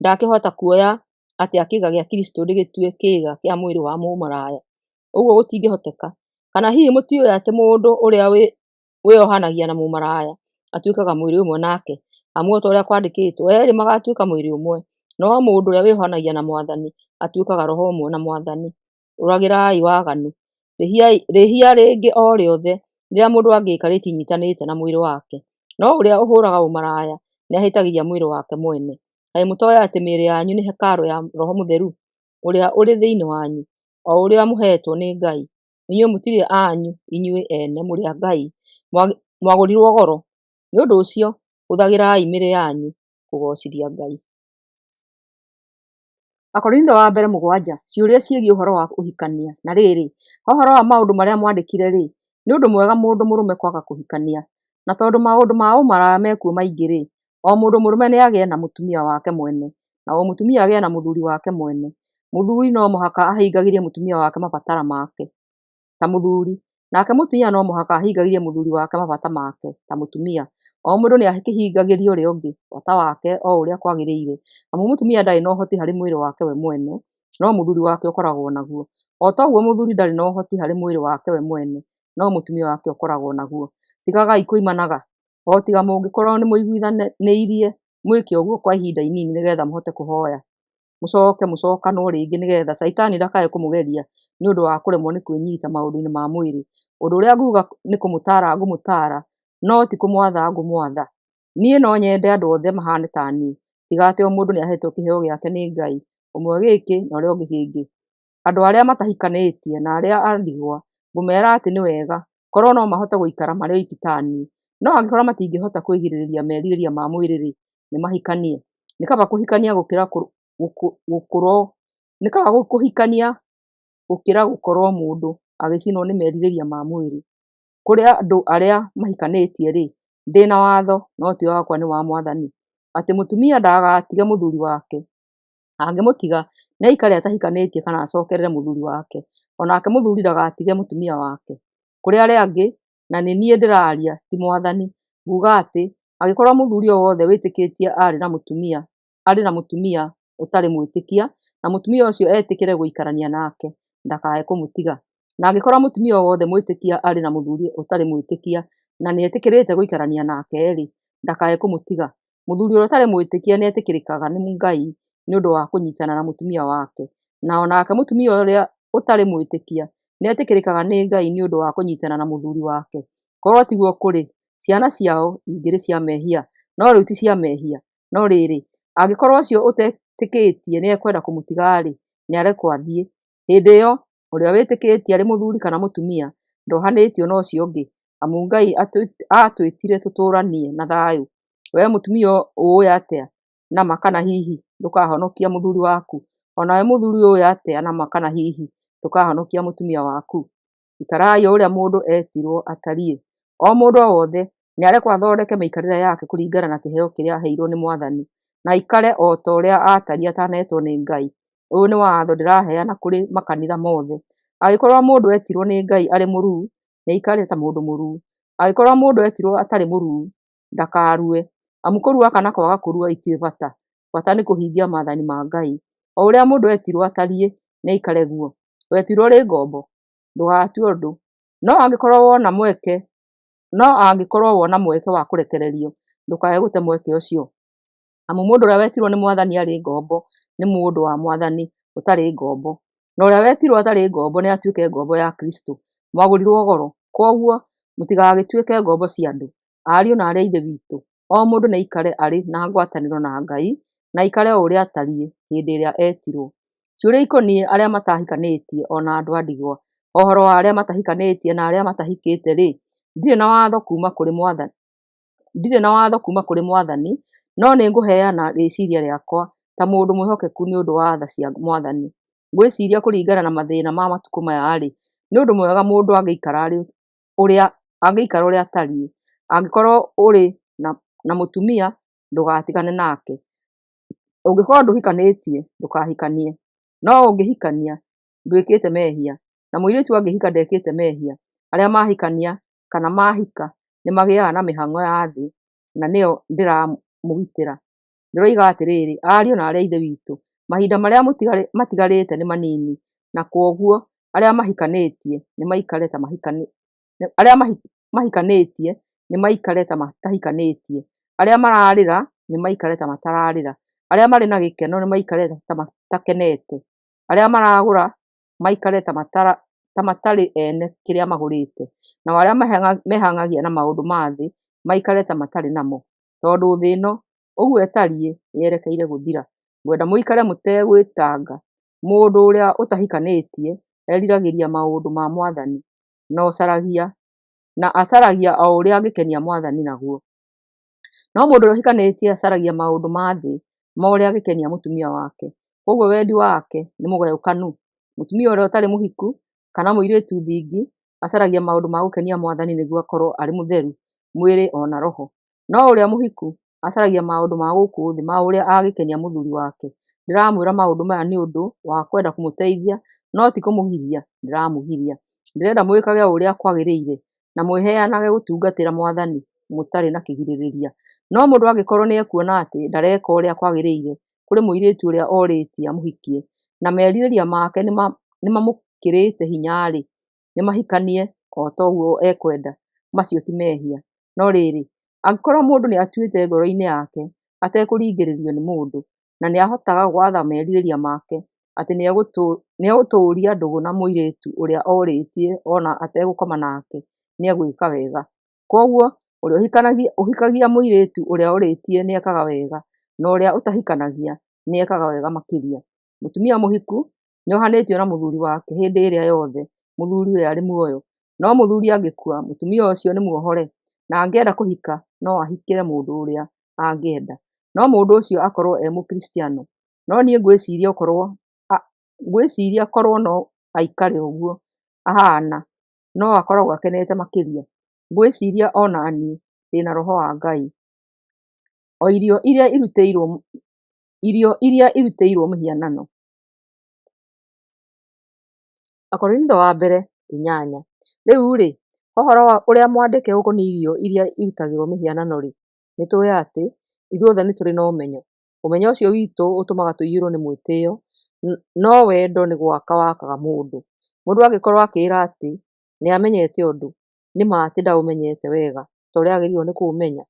Ndakĩhota kuoya atĩa kĩĩga gĩa Kristũ ndĩgĩtue kĩĩga kĩa mwĩrĩ wa mũmaraya? Ũguo gũtingĩhoteka! Kana hihi mũtiũĩ atĩ mũndũ ũrĩa wĩohanagia na mũmaraya atuĩkaga mwĩrĩ ũmwe nake? Amu o ta ũrĩa kwandĩkĩtwo, eerĩ magaatuĩka mwĩrĩ ũmwe. No mũndũ ũrĩa wĩohanagia na Mwathani atuĩkaga roho ũmwe na Mwathani. Ũragĩrai waganu. Rĩhia rĩngĩ o rĩothe rĩrĩa mũndũ angĩĩka rĩtinyiitanĩte na mwĩrĩ wake, no ũrĩa ũhũũraga ũmaraya nĩahĩtagĩria mwĩrĩ wake mwene. Kaĩ mũtooĩ atĩ mĩĩrĩ yanyu nĩ hekarũ ya Roho Mũtheru, ũrĩa ũrĩ thĩinĩ wanyu, o ũrĩa mũheetwo nĩ Ngai? Inyuĩ mũtirĩ anyu inyuĩ ene, mũrĩ a Ngai; mwagũrirwo goro. Nĩ ũndũ ũcio hũthagĩrai mĩĩrĩ yanyu kũgoocithia Ngai. Akorintho wa mbere mũgwanja ciũria ciĩgiĩ ũhoro wa ũhikania. Na rĩrĩ, ha ũhoro wa maũndũ marĩa mwandĩkire-rĩ, nĩ ũndũ mwega mũndũ mũrũme kwaga kũhikania. Na tondũ maũndũ ma ũmaraya mekuo maingĩ-rĩ, o mũndũ mũrũme nĩagĩe na mũtumia wake mwene, na o mũtumia agĩe na mũthuuri wake mwene. Mũthuuri no mũhaka ahingagĩrie mũtumia wake mabataro make ta mũthuuri, nake mũtumia no mũhaka ahingagĩrie mũthuuri wake mabata make ta mũtumia. O mũndũ nĩakĩhingagĩrie ũrĩa ũngĩ bata wake o ũrĩa kwagĩrĩire, amu mũtumia ndarĩ na ũhoti harĩ mwĩrĩ wake we mwene, no mũthuuri wake ũkoragwo naguo. O ta ũguo mũthuuri ndarĩ na ũhoti harĩ mwĩrĩ wake we mwene, no mũtumia wake ũkoragwo naguo. Tigagai kũimanaga, o tiga mũngĩkorwo nĩmũiguithanĩirie mwĩke ũguo kwa ihinda inini nĩgeetha mũhote kũhooya, mũcooke mũcokanwo rĩngĩ nĩgeetha Shaitani ndakae kũmũgeria nĩ ũndũ wa kũremwo nĩ kwĩnyiita maũndũ-inĩ ma mwĩrĩ. Ũndũ ũrĩa nguuga nĩ kũmũtaara ngũmũtaara, no ti kũmwatha ngũmwatha. Niĩ no nyende andũ othe mahaane ta niĩ, tiga atĩ o mũndũ nĩaheetwo kĩheo gĩake nĩ Ngai, ũmwe gĩkĩ na ũrĩa ũngĩ kĩngĩ. Andũ arĩa matahikanĩtie na arĩa a ndigwa ngũmeera atĩ nĩ wega korwo no mahote gũikara marĩ oiki ta niĩ. No angĩkorwo matingĩhota kwĩgirĩrĩria merirĩria ma mwĩrĩ-rĩ, nĩmahikanie. Nĩ kaba kũhikania gũkĩra gũkorwo mũndũ agĩcinwo nĩ merirĩria ma mwĩrĩ. Kũrĩ andũ arĩa mahikanĩtie-rĩ, ndĩ na watho, no ti wakwa, nĩ wa Mwathani, atĩ mũtumia ndagatige mũthuuri wake. Angĩmũtiga, nĩaikare atahikanĩtie kana acookerere mũthuuri wake, o nake mũthuuri ndagatige mũtumia wake. Kũrĩ arĩa angĩ, na nĩ niĩ ndĩraaria, ti Mwathani, nguuga atĩ, angĩkorwo mũthuuri o wothe wĩtĩkĩtie arĩ na mũtumia ũtarĩ mwĩtĩkia, na mũtumia ũcio etĩkĩre gũikarania nake, ndakae kũmũtiga. Na angĩkorwo mũtumia o wothe mwĩtĩkia arĩ na mũthuuri ũtarĩ mwĩtĩkia, na nĩetĩkĩrĩte gũikarania nake-rĩ, ndakae kũmũtiga. Mũthuuri ũrĩa ũtarĩ mwĩtĩkia nĩetĩkĩrĩkaga nĩ Ngai nĩ ũndũ wa kũnyiitana na mũtumia wake, na o nake mũtumia ũrĩa ũtarĩ mwĩtĩkia nĩetĩkĩrĩkaga nĩ Ngai nĩ ũndũ wa kũnyiitana na mũthuuri wake. Korwo tiguo kũrĩ, ciana ciao ingĩrĩ cia mehia, no rĩu ti cia mehia. No rĩrĩ, angĩkorwo ũcio ũtetĩkĩtie nĩekwenda kũmũtiga-rĩ, nĩarekwo athiĩ. Hĩndĩ ĩyo ũrĩa wĩtĩkĩtie, arĩ mũthuuri kana mũtumia, ndohanĩtio na ũcio ũngĩ, amu Ngai aatwĩtire tũtũũranie na thayũ. Wee mũtumia ũũĩ atĩa na ma kana hihi ndũkahonokia mũthuuri waku? O nawe mũthuuri ũũĩ atĩa na ma kana hihi ndũkahonokia mũtumia waku? Ikarai o ũrĩa mũndũ eetirwo atariĩ. O mũndũ o wothe nĩarekwo athondeke mĩikarĩre yake kũringana na kĩheo kĩrĩa aaheirwo nĩ Mwathani, na aikare o ta ũrĩa aatariĩ atanetwo nĩ Ngai. Ũyũ nĩ watho ndĩraheana kũrĩ makanitha mothe. Angĩkorwo mũndũ eetirwo nĩ Ngai arĩ mũruu, nĩaikare ta mũndũ mũruu. Angĩkorwo mũndũ eetirwo atarĩ mũruu, ndakarue, amu kũrua kana kwaga kũrua itirĩ bata, bata nĩ kũhingia maathani ma Ngai. O ũrĩa mũndũ eetirwo atariĩ, nĩaikare guo. Wetirwo ũrĩ ngombo? Ndũgatue ũndũ. No angĩkorwo wona mweke wa kũrekererio, ndũkae gũte mweke ũcio. Amu mũndũ ũrĩa wetirwo nĩ Mwathani arĩ ngombo nĩ mũndũ wa Mwathani ũtarĩ ngombo, na ũrĩa wetirwo atarĩ ngombo nĩatuĩke ngombo ya Kristũ. Mwagũrirwo goro, kwoguo mũtigagĩtuĩke ngombo cia andũ. Ariũ na aarĩ a Ithe witũ, o mũndũ nĩaikare arĩ na ngwatanĩro na Ngai, na aikare o ũrĩa aatariĩ hĩndĩ ĩrĩa eetirwo. Ciũria ikoniĩ arĩa matahikanĩtie o na andũ a ndigwa. Ũhoro wa arĩa matahikanĩtie na arĩa matahikĩte-rĩ, ndirĩ na watho kuuma kũrĩ Mwathani, no nĩngũheana rĩciiria rĩakwa ta mũndũ mwĩhokeku nĩ ũndũ wa tha cia Mwathani. Ngwĩciiria kũringana na mathĩĩna ma matukũ maya-rĩ, nĩ ũndũ mwega mũndũ angĩikara ũrĩa atariĩ. Angĩkorwo ũrĩ na mũtumia, ndũgatigane nake. Ũngĩkorwo ndũhikanĩtie, ndũkahikanie. No ũngĩhikania, ndwĩkĩte mehia, na mũirĩtu angĩhika ndekĩte mehia. Arĩa mahikania kana mahika nĩmagĩaga na mĩhang'o ya thĩ, na nĩyo ndĩramũgitĩra. Ndĩroiga atĩrĩrĩ, ariũ na aarĩ a Ithe witũ, mahinda marĩa matigarĩte nĩ manini, na kwoguo arĩa mahikanĩtie nĩmaikare ta matahikanĩtie, arĩa mararĩra nĩmaikare ta matararĩra, arĩa marĩ na gĩkeno nĩmaikare ta matakenete, arĩa maragũra maikare ta matarĩ ene kĩrĩa magũrĩte, nao arĩa mehang'agia na maũndũ ma thĩ maikare ta matarĩ namo, tondũ thĩ ĩno ũguo ĩtariĩ yerekeire gũthira. Ngwenda mũikare mũtegwĩtanga. Mũndũ ũrĩa ũtahikanĩtie eriragĩria maũndũ ma Mwathani, na acaragia o ũrĩa angĩkenia Mwathani naguo. No mũndũ ũrĩa ũhikanĩtie acaragia maũndũ ma thĩ, ma ũrĩa angĩkenia mũtumia wake, kwoguo wendi wake nĩ mũgayũkanu. Mũtumia ũrĩa ũtarĩ mũhiku kana mũirĩtu thingi acaragia maũndũ ma gũkenia Mwathani nĩguo akorwo arĩ mũtheru mwĩrĩ o na roho. No ũrĩa mũhiku acaragia maũndũ ma gũkũ thĩ ma ũrĩa angĩkenia mũthuri wake. Ndĩramwĩra maũndũ maya nĩ ũndũ wa kwenda kũmũteithia, no ti kũmũgiria ndĩramũgiria. Ndĩrenda mwĩkage o ũrĩa kwagĩrĩire, na mwĩheanage gũtungatĩra Mwathani mũtarĩ na kĩgirĩrĩria. No mũndũ angĩkorwo nĩekuona atĩ ndareka ũrĩa kwagĩrĩire kũrĩ mũirĩtu ũrĩa orĩtie amũhikie, na merirĩria make nĩmamũkĩrĩte hinya-rĩ, nĩmahikanie o ta ũguo ekwenda, macio ti mehia. No rĩrĩ, angĩkorwo mũndũ nĩatuĩte ngoro-inĩ yake atekũringĩrĩrio nĩ mũndũ, na nĩahotaga gwatha merirĩria make atĩ nĩegũtũũria ndũgũ na mũirĩtu ũrĩa orĩtie o na ategũkoma nake, nĩegwĩka wega. Kwoguo ũrĩa ũhikagia mũirĩtu ũrĩa orĩtie nĩekaga wega, na ũrĩa ũtahikanagia nĩekaga wega makĩria. Mũtumia mũhiku nĩohanĩtio na mũthuri wake hĩndĩ ĩrĩa yothe mũthuriwe arĩ muoyo. No mũthuri angĩkua, mũtumia ũcio nĩ muohore, na angĩenda kũhika no ahikĩre mũndũ ũrĩa angĩenda, no mũndũ ũcio akorwo e Mũkristiano. No niĩ ngwĩciiria korwo no aikare ũguo ahaana, no akoragwo akenete makĩria. Ngwĩciiria o na niĩ ndĩ na Roho wa Ngai. O irio iria irutĩirwo mĩhianano. Akorintho wa mbere 8. Rĩu-rĩ, ha ũhoro ũrĩa mwandĩke ũkoniĩ irio iria irutagĩrũo mĩhianano-rĩ, nĩtũũĩ atĩ ithuothe nĩ tũrĩ na ũmenyo. Ũmenyo ũcio witũ ũtũmaga tũiyũrũo nĩ mwĩtĩo, no wendo nĩ gwaka wakaga mũndũ. Mũndũ angĩkorũo akĩĩra atĩ nĩamenyete ũndũ, nĩ ma atĩ ndaũmenyete wega ta ũrĩa agĩrĩirũo nĩ kũũmenya.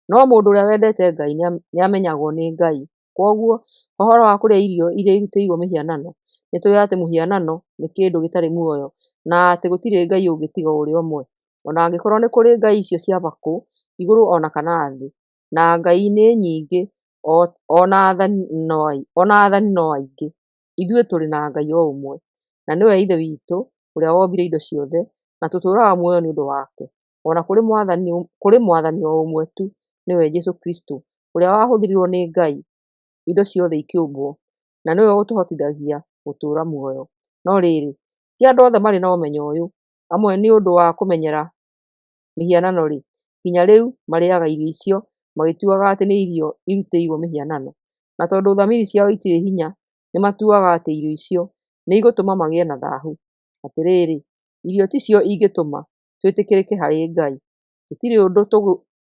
No mũndũ ũrĩa wendete Ngai nĩamenyagwo nĩ Ngai. Kwoguo, ha ũhoro wa kũrĩa irio iria irutĩirũo mĩhianano, nĩtũũĩ atĩ mũhianano nĩ kĩndũ gĩtarĩ muoyo, na atĩ gũtirĩ Ngai ũngĩ tiga ũrĩa ũmwe. O na angĩkorũo nĩ kũrĩ ngai icio cia mbakũ igũrũ o na kana thĩ, na ngai nĩ nyingĩ o na aathani no aingĩ, ithuĩ tũrĩ na Ngai o ũmwe, na nĩwe Ithe witũ, ũrĩa wombire indo ciothe, na tũtũũraga muoyo nĩ ũndũ wake. O na kũrĩ Mwathani o ũmwe tu, nĩwe Jesũ Kristũ, ũrĩa wahũthĩrirwo nĩ Ngai indo ciothe ikĩũmbwo, na nĩwe ũtũhotithagia gũtũũra muoyo. No rĩrĩ, ti andũ othe marĩ na ũmenyo ũyũ. Amwe nĩ ũndũ wa kũmenyera mĩhianano-rĩ, nginya rĩu marĩĩaga irio icio magĩtuaga atĩ nĩ irio irutĩirwo mĩhianano. Na tondũ thamiri ciao itirĩ hinya, nĩmatuaga atĩ irio icio nĩigũtũma magĩe na thaahu. Atĩrĩrĩ, irio ticio ingĩtũma twĩtĩkĩrĩke harĩ Ngai. Tũtirĩ ũndũ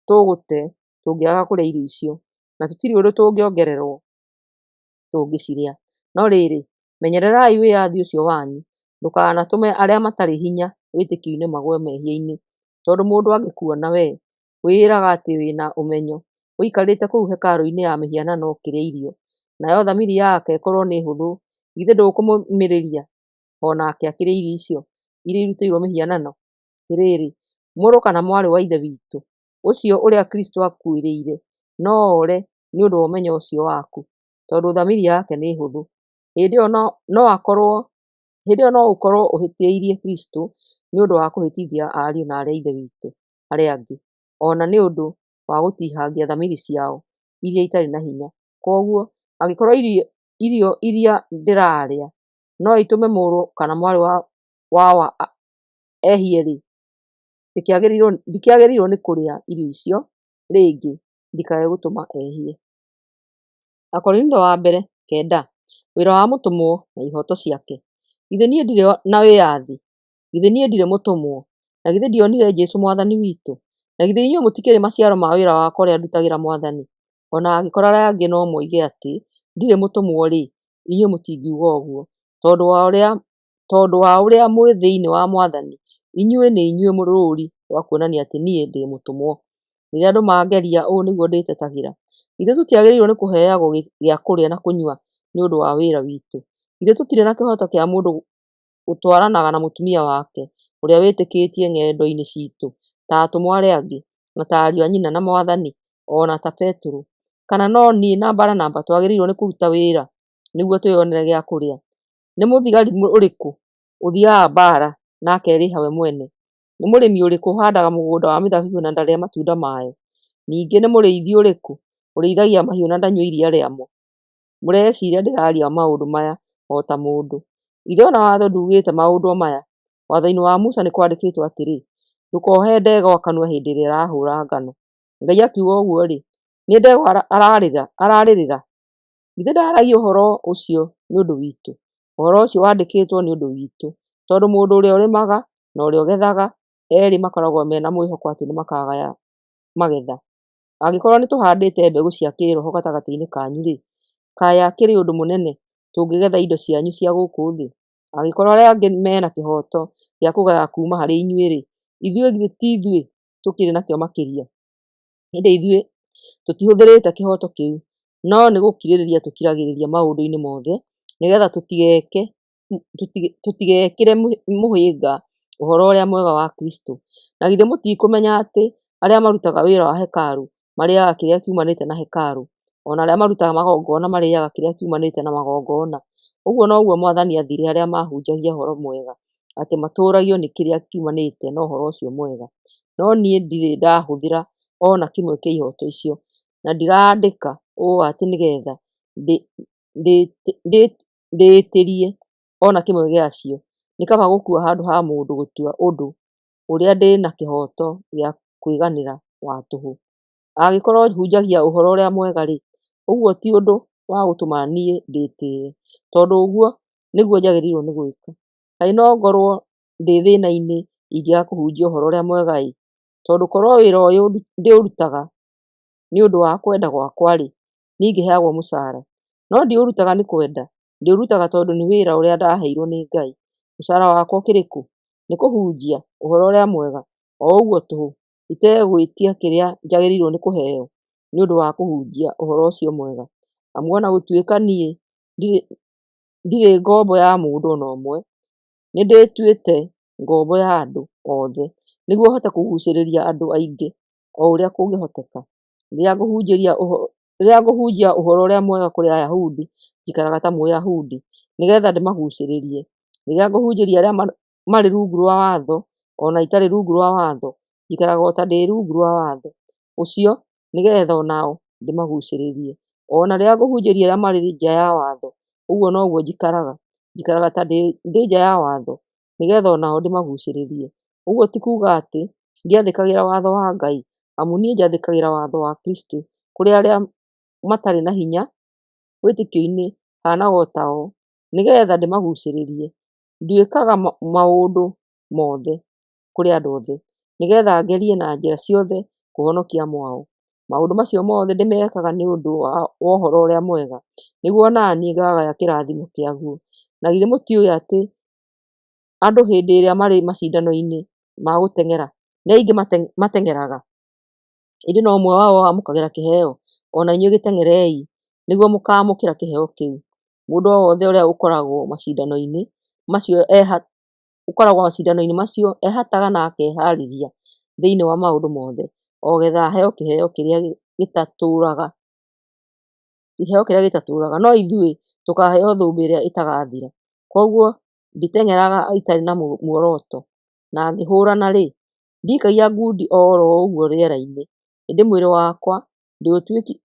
tũgũte tũngĩaga kũrĩa irio icio, na tũtirĩ ũndũ tũngĩongererwo tũngĩcirĩa. No rĩrĩ, menyererai wĩyathi ũcio wanyu, Ndũkanatũme arĩa matarĩ hinya wĩtĩkio-inĩ magũe mehia-inĩ. Tondũ mũndũ angĩkuona wee, wĩĩraga atĩ wĩ na ũmenyo, ũikarĩte kũu hekarũ-inĩ ya mĩhianano ũkĩrĩa irio, nayo thamiri yake ĩkorũo nĩ hũthũ, githĩ ndũkũmũũmĩrĩria o nake akĩrĩe irio icio iria irutĩirũo mĩhianano? Atĩrĩrĩ, mũrũ kana mwarĩ wa Ithe witũ, ũcio ũrĩa Kristo aakuĩrĩire, no ore nĩ ũndũ wa ũmenyo ũcio waku, tondũ thamiri yake nĩ hũthũ, hĩndĩ ĩyo no ũkorũo ũhĩtĩirie Kristo nĩ ũndũ wa kũhĩtithia ariũ na aarĩ a Ithe witũ arĩa angĩ, o na nĩ ũndũ wa gũtihangia thamiri ciao iria itarĩ na hinya. Kwoguo, angĩkorũo irio iria ndĩrarĩa no itũme mũrũ kana mwarĩ wa Awa ehie-rĩ, ndikĩagĩrĩirũo nĩ kũrĩa irio icio rĩngĩ ndikae gũtũma ehie. 2:9. Wĩra wa mũtũmwo na ihooto ciake. Githĩ niĩ ndirĩ na wĩyathi? Githĩ niĩ ndirĩ mũtũmwo? Na githĩ ndionire Jesũ Mwathani witũ? Na githĩ inyuĩ mũtikĩrĩ maciaro ma wĩra wakwa ũrĩa ndutagĩra Mwathani? O na angĩkorũo arĩa angĩ no moige atĩ ndirĩ mũtũmwo-rĩ, inyuĩ mũtingiuga ũguo, tondũ wa ũrĩa mwĩ thĩinĩ wa Mwathani, inyuĩ nĩ inyuĩ rũũri rwa kuonania atĩ niĩ ndĩ mũtũmwo. Rĩrĩa andũ mangeria, ũũ nĩguo ndĩtetagĩra: Githĩ tũtiagĩrĩirwo nĩ kũheagwo gĩa kũrĩa na kũnyua nĩ ũndũ wa wĩra witũ? Githĩ tũtirĩ na kĩhooto kĩa mũndũ gũtwaranaga na mũtumia wake ũrĩa wĩtĩkĩtie ng'endo-inĩ ciitũ, ta atũmwo arĩa angĩ, na ta ariũ a nyina na Mwathani, o na ta Petero? Kana no niĩ na Baranaba twagĩrĩirwo nĩ kũruta wĩra nĩguo twĩonere gĩa kũrĩa? Nĩ mũthigari ũrĩkũ ũthiiaga mbaara na akerĩha we mwene? Nĩ mũrĩmi ũrĩkũ ũhaandaga mũgũnda wa mĩthabibũ na ndarĩe matunda mayo? Ningĩ nĩ mũrĩithi ũrĩkũ ũrĩithagia mahiũ na ndanyue iria rĩamo? Mũreciiria ndĩraaria maũndũ maya o ta mũndũ? Githĩ o na Watho nduugĩte maũndũ o maya? Watho-inĩ wa Musa nĩ kwandĩkĩtwo atĩrĩ, “Ndũkohe ndegwa kanua hĩndĩ ĩrĩa ĩrahũũra ngano.” Ngai akiuga ũguo-rĩ, nĩ ndegwa ararĩrĩra? Githĩ ndaaragia ũhoro ũcio nĩ ũndũ witũ? Ũhoro ũcio wandĩkĩtwo nĩ ũndũ witũ, tondũ mũndũ ũrĩa ũrĩmaga na ũrĩa ũgethaga, eerĩ makoragwo me na mwĩhoko atĩ nĩmakagaya magetha. Angĩkorwo nĩtũhaandĩte mbegũ cia kĩĩroho gatagatĩ-inĩ kanyu-rĩ, kaĩ akĩrĩ ũndũ mũnene tũngĩgetha indo cianyu cia gũkũ thĩ? Angĩkorwo arĩa angĩ me na kĩhooto gĩa kũgaya kuuma harĩ inyuĩ-rĩ, ithuĩ githĩ ti ithuĩ tũkĩrĩ nakĩo makĩria? Ĩndĩ ithuĩ tũtihũthĩrĩte kĩhooto kĩu, no nĩ gũkirĩrĩria tũkiragĩrĩria maũndũ-inĩ mothe, nĩgeetha tũtigekĩre mũhĩnga Ũhoro-ũrĩa-Mwega wa Kristũ. Na githĩ mũtikũmenya atĩ arĩa marutaga wĩra wa hekarũ marĩĩaga kĩrĩa kiumanĩte na hekarũ, o na arĩa marutaga magongona marĩĩaga kĩrĩa kiumanĩte na magongona? Ũguo noguo Mwathani aathire arĩa mahunjagia Ũhoro-Mwega atĩ matũũragio nĩ kĩrĩa kiumanĩte na Ũhoro-ũcio-Mwega. No niĩ ndirĩ ndahũthĩra o na kĩmwe kĩa ihooto icio, na ndiraandĩka ũũ atĩ nĩgeetha ndĩĩtĩĩrie o na kĩmwe gĩacio. Nĩ kaba gũkua handũ ha mũndũ gũtua ũndũ ũrĩa ndĩ na kĩhooto gĩa kwĩganĩra wa tũhũ. Angĩkorwo hunjagia Ũhoro-ũrĩa-Mwega-rĩ, ũguo ti ũndũ wa gũtũma niĩ ndĩtĩĩe, tondũ ũguo nĩguo njagĩrĩirwo nĩ gwĩka. Kaĩ no ngorwo ndĩ thĩĩna-inĩ ingĩaga kũhunjia Ũhoro-ũrĩa-Mwega-ĩ! Tondũ korwo wĩra ũyũ ndĩũrutaga nĩ ũndũ wa kwenda gwakwa-rĩ, nĩingĩheagwo mũcaara. No ndiũrutaga nĩ kwenda, ndĩũrutaga tondũ nĩ wĩra ũrĩa ndaheirwo nĩ Ngai. Mũcaara wakwa ũkĩrĩ kũ? Nĩ kũhunjia Ũhoro-ũrĩa-Mwega o ũguo tũhũ, itegwĩtia kĩrĩa njagĩrĩirwo nĩ kũheo nĩ ũndũ wa kũhunjia Ũhoro-ũcio-Mwega. Amu o na gũtuĩka niĩ ndirĩ ngombo ya mũndũ o na ũmwe, nĩndĩtuĩte ngombo ya andũ othe, nĩguo hote kũguucĩrĩria andũ aingĩ o ũrĩa kũngĩhoteka. Rĩrĩa ngũhunjia Ũhoro-ũrĩa-Mwega kũrĩ Ayahudi, njikaraga ta Mũyahudi, nĩgeetha ndĩmaguucĩrĩrie. Rĩrĩa ngũhunjĩria arĩa marĩ rungu rwa watho, o na itarĩ rungu rwa watho, njikaraga o ta ndĩ rungu rwa watho ũcio, nĩgeetha o nao ndĩmaguucĩrĩrie. O na rĩrĩa ngũhunjĩria arĩa marĩ nja ya watho, ũguo noguo njikaraga, njikaraga ta ndĩ nja ya watho, nĩgeetha o nao ndĩmaguucĩrĩrie. Ũguo ti kuuga atĩ ndiathĩkagĩra watho wa Ngai, amu niĩ njathĩkagĩra watho wa Kristũ. Kũrĩ arĩa matarĩ na hinya wĩtĩkio-inĩ haanaga o tao, nĩgeetha ndĩmaguucĩrĩrie. Nduĩkaga maũndũ mothe kũrĩ andũ othe, nĩgeetha ngerie na njĩra ciothe kũhonokia amwe ao. Maũndũ macio mothe ndĩmekaga nĩ ũndũ wa Ũhoro-ũrĩa-Mwega, nĩguo o na niĩ ngaagaya kĩrathimo kĩaguo. Na githĩ mũtiũĩ atĩ Andũ hĩndĩ ĩrĩa marĩ macindano-inĩ ma gũteng'era nĩ aingĩ mateng'eraga, ĩndĩ no ũmwe wao wamũkagĩra kĩheo? O na inyuĩ gĩteng'erei, nĩguo mũkaamũkĩra kĩheo kĩu. Mũndũ o wothe ũrĩa ũkoragwo macindano-inĩ macio ehataga na akehaarĩria thĩinĩ wa maũndũ mothe o getha aheo kĩheo kĩrĩa gĩtatũũraga, no ithuĩ tũkaaheo thũmbĩ ĩrĩa ĩtagathira. Kwoguo nditeng'eraga itarĩ na muoroto, na ngĩhũũrana-rĩ, ndiikagia ngundi o ro ũguo rĩera-inĩ, ĩndĩ mwĩrĩ wakwa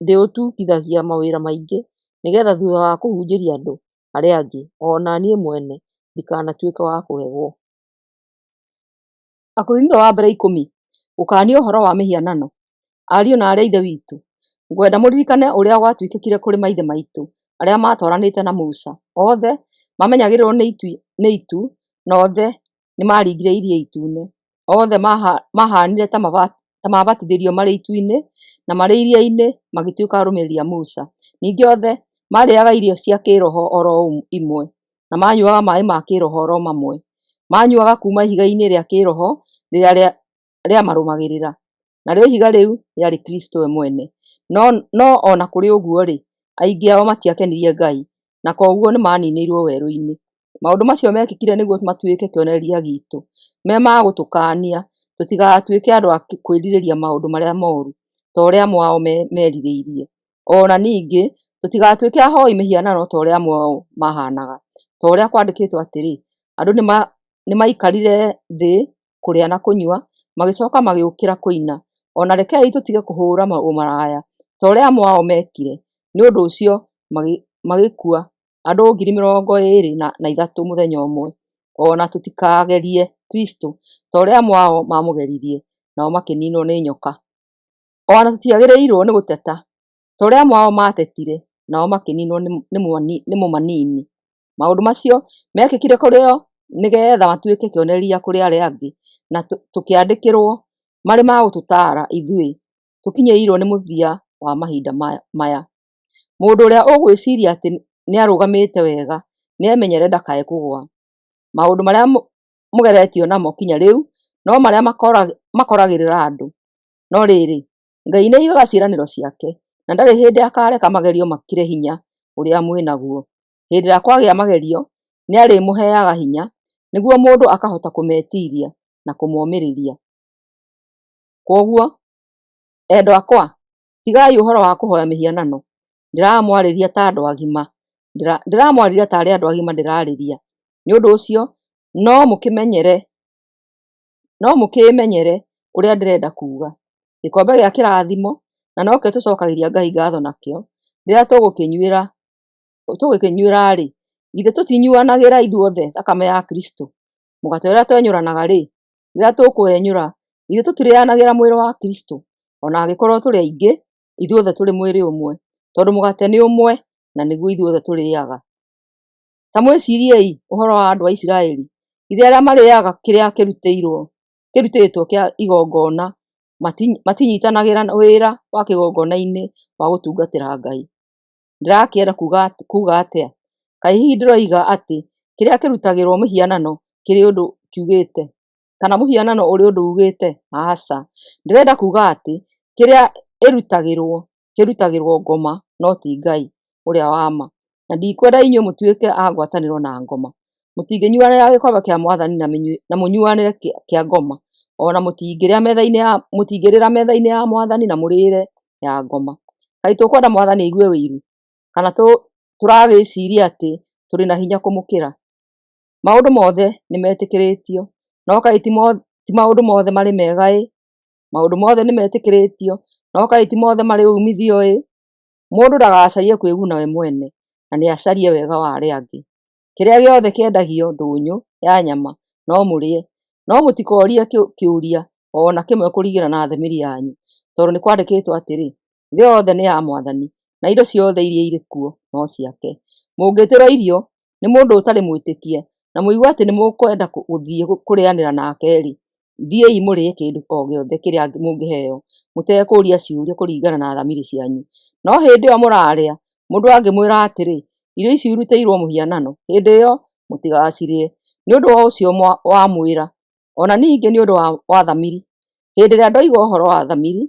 ndĩũtungithagia mawĩra maingĩ, nĩ getha thutha wa kũhunjĩria andũ arĩa angĩ, o na niĩ mwene ndikanatuĩke wa kũregwo. 10. Gũkaania ũhoro wa mĩhianano. Ariũ na aarĩ a Ithe witũ, ngwenda mũririkane ũrĩa gwatuĩkire kũrĩ maithe maitũ arĩa maatwaranĩte na Musa. Othe maamenyagĩrĩrwo nĩ itu, na othe nĩmaringire Iria Itune. Othe maahaanire ta maabatithirio marĩ itu-inĩ na marĩ iria-inĩ magĩtuĩka arũmĩrĩri a Musa. Ningĩ othe maarĩĩaga irio cia kĩĩroho o ro imwe, na maanyuaga maaĩ ma kĩĩroho o ro mamwe. Maanyuaga kuuma ihiga-inĩ rĩa kĩĩroho rĩrĩa rĩamarũmagĩrĩra, narĩo ihiga rĩu rĩarĩ Kristũ we mwene. No o na kũrĩ ũguo-rĩ, aingĩ ao matiakenirie Ngai, na kwoguo nĩmaninĩirwo werũ-inĩ. Maũndũ macio meekĩkire nĩguo matuĩke kĩonereria giitũ, me ma gũtũkaania tũtigatuĩke andũ a kwĩrirĩria maũndũ marĩa moru, ta ũrĩa amwe ao merirĩirie. O na ningĩ tũtigatuĩke ahooi mĩhianano ta ũrĩa amwe ao mahaanaga, ta ũrĩa kwandĩkĩtwo atĩrĩ, Andũ nĩmaikarire thĩ kũrĩa na kũnyua, magĩcoka magĩũkĩra kũina. O na rekei tũtige kũhũũra ũmaraya, ta ũrĩa amwe ao meekire, nĩ ũndũ ũcio magĩkua andũ 23,000 mũthenya ũmwe. O na tũtikagerie Kristũ, ta ũrĩa amwe ao maamũgeririe, nao makĩninwo nĩ nyoka. O na tũtiagĩrĩirwo nĩ gũteta, ta ũrĩa amwe ao maatetire, nao makĩninwo nĩ mũmanini. Maũndũ macio meekĩkire kũrĩ o nĩgeetha matuĩke kĩonereria kũrĩ arĩa angĩ, na tũkĩandĩkĩrwo marĩ ma gũtũtaara ithuĩ tũkinyĩirwo nĩ mũthia wa mahinda maya. Mũndũ ũrĩa ũgwĩciiria atĩ nĩarũgamĩte wega nĩemenyerere ndakae kũgũa. Maũndũ marĩa mũgeretio namo kinya rĩu no marĩa makoragĩrĩra andũ. No rĩrĩ, Ngai nĩaigaga ciĩranĩro ciake, na ndarĩ hĩndĩ akareka magerio makĩre hinya ũrĩa mwĩ naguo. Hĩndĩ ĩrĩa kwagĩa magerio, nĩarĩmũheaga hinya, nĩguo mũndũ akahota kũmetiiria na kũmomĩrĩria. Kwoguo, endwa akwa, tigai ũhoro wa kũhooya mĩhianano. Ndĩramwarĩria ta andũ agima, ndĩramwarĩria taarĩ andũ agima ndĩraarĩria. Nĩ ũndũ ũcio no mũkĩĩmenyere ũrĩa ndĩrenda kuuga. Gĩkombe gĩa kĩrathimo, na nokĩo tũcokagĩria Ngai ngatho nakĩo, rĩrĩa tũgũkĩnyuĩra-rĩ, githĩ tũtinyuanagĩra ithuothe thakame ya Kristũ? Mũgate ũrĩa twenyũranaga-rĩ, rĩrĩa tũkũwenyũra, githĩ tũtirĩanagĩra mwĩrĩ wa Kristũ? O na angĩkorwo tũrĩ aingĩ, ithuothe tũrĩ mwĩrĩ ũmwe, tondũ mũgate nĩ ũmwe na nĩguo ithuothe tũrĩĩaga. Ta mwĩciriei ũhoro wa andũ a Isiraeli. Githĩ arĩa marĩĩaga kĩrĩa kĩrutĩtwo kĩa igongona matinyiitanagĩra wĩra wa kĩgongona-inĩ wa gũtungatĩra Ngai? Ndĩrakĩenda kuuga atĩa? Kaĩ hihi ndĩroiga atĩ kĩrĩa kĩrutagĩrwo mĩhianano kĩrĩ ũndũ kiugĩte, kana mũhianano ũrĩ ũndũ uugĩte? Aca! Ndĩrenda kuuga atĩ kĩrĩa ĩrutagĩrwo kĩrutagĩrwo ngoma no ti Ngai ũrĩa wa ma, na ndikwenda inyuĩ mũtuĩke a ngwatanĩro na ngoma. Mũtingĩnyuanĩra gĩkombe kĩa Mwathani na mũnyuanĩre kĩa ngoma, o na mũtingĩrĩra metha-inĩ ya Mwathani na mũrĩĩre ya ngoma. Kaĩ tũkwenda Mwathani aigue ũiru? Kana tũragĩĩciiria atĩ tũrĩ na hinya kũmũkĩra? Maũndũ mothe nĩmetĩkĩrĩtio, no kaĩ ti maũndũ mothe marĩ mega-ĩ! Maũndũ mothe nĩmetĩkĩrĩtio, no kaĩ ti mothe marĩ uumithio-ĩ! Mũndũ ndagacarie kwĩguna we mwene, na nĩacarie wega wa arĩa angĩ. Kĩrĩa gĩothe kĩendagio ndũnyũ ya nyama no mũrĩe, no mũtikorie kĩũria o na kĩmwe kũringana na thamiri yanyu, tondũ nĩ kwandĩkĩtwo atĩrĩ, “Thĩ yothe nĩ ya Mwathani, na indo ciothe iria irĩ kuo no ciake.” Mũngĩtĩrwo irio nĩ mũndũ ũtarĩ mwĩtĩkia na mũigue atĩ nĩmũkwenda gũthiĩ kũrĩanĩra nake-rĩ, thiĩi mũrĩe kĩndũ o gĩothe kĩrĩa mũngĩheo mũtekũũria ciũria kũringana na thamiri cianyu. No hĩndĩ ĩyo mũrarĩa, mũndũ angĩmwĩra atĩrĩ, “Irio ici irutĩirwo mũhianano,” hĩndĩ ĩyo mũtigacirĩe, Nĩ ũndũ wa ũcio wamwĩra, o na ningĩ nĩ ũndũ wa thamiri. Hĩndĩ ĩrĩa ndoiga ũhoro wa thamiri,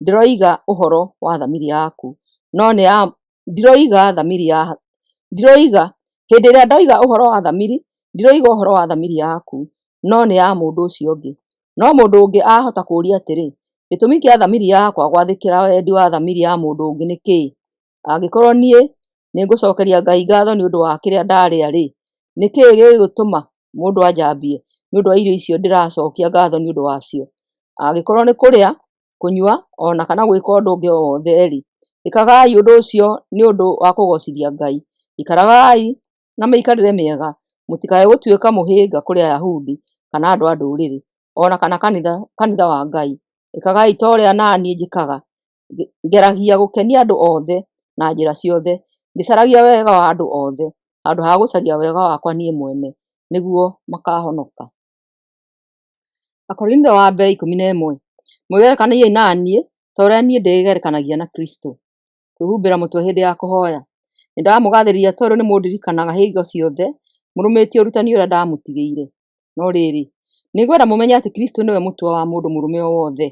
ndĩroiga ũhoro wa thamiri yaku, no nĩ ya ndiroiga thamiri ya ndiroiga hĩndĩ ĩrĩa ndoiga ũhoro wa thamiri, ndiroiga ũhoro wa thamiri yaku, no nĩ ya mũndũ ũcio ũngĩ. No mũndũ ũngĩ ahota kũũria atĩrĩ, gĩtũmi kĩa thamiri yakwa gwathĩkĩra wendi wa thamiri ya mũndũ ũngĩ nĩ kĩĩ? Angĩkorwo niĩ nĩngũcokeria Ngai ngatho nĩ ũndũ wa kĩrĩa ndarĩa-rĩ, nĩ kĩĩ gĩgũtũma mũndũ anjambie nĩ ũndũ wa irio icio ndĩracokia ngatho nĩ ũndũ wacio? Angĩkorwo nĩ kũrĩa, kũnyua, o na kana gwĩka ũndũ ũngĩ o wothe-rĩ, ĩkagai ũndũ ũcio nĩ ũndũ wa kũgoocithia Ngai. Ikaragai na mĩikarĩre mĩega, mũtikae gũtuĩka mũhĩnga kũrĩ Ayahudi kana andũ a Ndũrĩrĩ, o na kana kanitha wa Ngai. Ĩkagai ta ũrĩa na niĩ njĩkaga, ngeragia gũkenia andũ othe na njĩra ciothe, ngĩcaragia wega wa andũ othe, handũ ha gũcaria wega wakwa niĩ mwene, nĩguo makahonoka. Akorintho wa mbere 11. Mwĩgerekanagiei na niĩ ta ũrĩa niĩ ndĩgerekanagia na Kristũ. Kwĩhumbĩra mũtwe hĩndĩ ya kũhoya. Nĩndamũgathĩrĩria tondũ nĩmũndirikanaga hingo ciothe mũrũmĩtie ũrutani ũrĩa ndamũtigĩire. No rĩrĩ, nĩngwenda mũmenye atĩ Kristũ nĩwe mũtwe wa mũndũ mũrũme o wothe,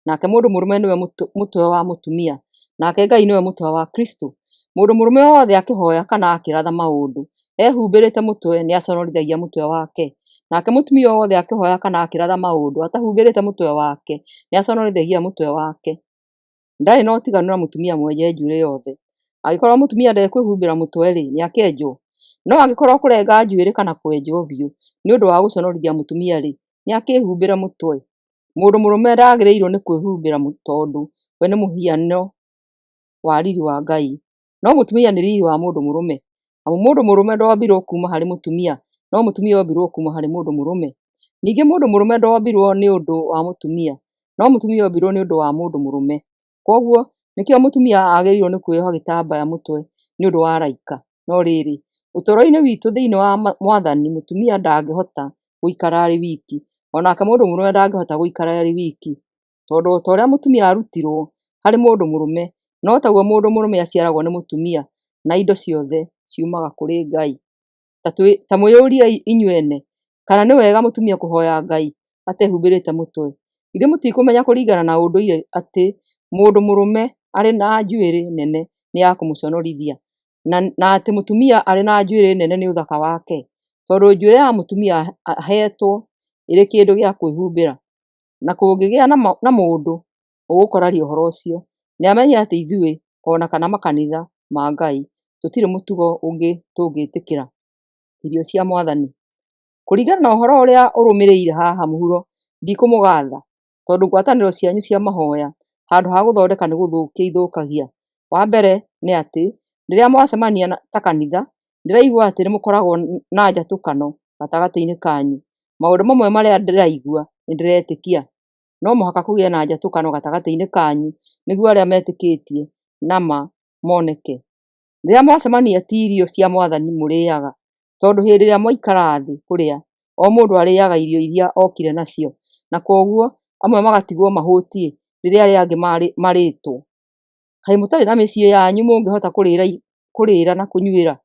nake mũndũ mũrũme nĩwe mũtwe wa mũtumia, nake Ngai nĩwe mũtwe wa Kristũ. Mũndũ mũrũme o wothe akĩhoya kana akĩratha maũndũ ehumbĩrĩte mũtwe nĩaconorithagia mũtwe wake, nake mũtumia o wothe akĩhoya kana akĩratha maũndũ atahumbĩrĩte mũtwe wake nĩaconorithagia mũtwe wake. Ndarĩ na ũtiganu na mũtumia mwenje njuĩrĩ yothe. Angĩkorwo mũtumia ndekwĩhumbĩra mũtwe-rĩ, nĩakenjwo. No angĩkorwo kũrenga njuĩrĩ kana kwenjwo biũ nĩ ũndũ wa gũconorithia mũtumia-rĩ, nĩakĩĩhumbĩre mũtwe. Mũndũ mũrũme ndagĩrĩirwo nĩ kwĩhumbĩra tondũ we nĩ mũhiano wa riri wa Ngai, no mũtumia nĩ riri wa mũndũ mũrũme. Amu mũndũ mũrũme ndombirwo kuuma harĩ mũtumia, no mũtumia ombirwo kuuma harĩ mũndũ mũrũme. Ningĩ mũndũ mũrũme ndombirwo nĩ ũndũ wa mũtumia, no mũtumia ombirwo nĩ ũndũ wa mũndũ mũrũme. Kwoguo nĩkĩo mũtumia agĩrĩirwo nĩ kwĩyoha gĩtambaya mũtwe nĩ ũndũ wa araika. No rĩrĩ, ũtũũro-inĩ witũ thĩinĩ wa Mwathani, mũtumia ndangĩhota gũikara arĩ wiki, o nake mũndũ mũrũme ndangĩhota gũikara arĩ wiki. Tondũ o ta ũrĩa mũtumia arutirwo harĩ mũndũ mũrũme, no taguo mũndũ mũrũme aciaragwo nĩ mũtumia, na indo ciothe ciumaga kũrĩ Ngai. Ta mwĩyũriei inyuĩ ene kana nĩ wega mũtumia kũhoya Ngai atehumbĩrĩte mũtwe. Githĩ mũtikũmenya kũringana na ũndũire atĩ mũndũ mũrũme arĩ na njuĩrĩ nene nĩ ya kũmũconorithia, na atĩ mũtumia arĩ na njuĩrĩ nene nĩ ũthaka wake? Tondũ njuĩrĩ ya mũtumia aheetwo ĩrĩ kĩndũ gĩa kwĩhumbĩra. Na kũngĩgĩa na mũndũ ũgũkararia ũhoro ũcio, nĩamenye atĩ ithuĩ o na kana makanitha ma Ngai tũtirĩ mũtugo ũngĩ tũngĩtĩkĩra. Irio cia Mwathani. Kũringana na ũhoro ũrĩa ũrũmĩrĩire haha mũhuro, ndikũmũgatha, tondũ ngwatanĩro cianyu cia mahoya handũ ha gũthondeka nĩ gũthũkia ithũkagia. Wa mbere nĩ atĩ, rĩrĩa mwacemania ta kanitha, ndĩraigua atĩ nĩmũkoragwo na njatũkano gatagatĩ-inĩ kanyu. Maũndũ mamwe marĩa ndĩraigua nĩndĩretĩkia. No mũhaka kũgĩe na njatũkano gatagatĩ-inĩ kanyu nĩguo arĩa metĩkĩtie na ma moneke. Rĩrĩa mwacemania ti irio cia Mwathani mũrĩĩaga, tondũ hĩndĩ ĩrĩa mwaikara thĩ kũrĩa, o mũndũ arĩĩaga irio iria okire nacio, na kwoguo amwe magatigwo mahũtiĩ rĩrĩa arĩa angĩ marĩtwo. Kaĩ mũtarĩ na mĩciĩ yanyu mũngĩhota kũrĩĩra na kũnyuĩra?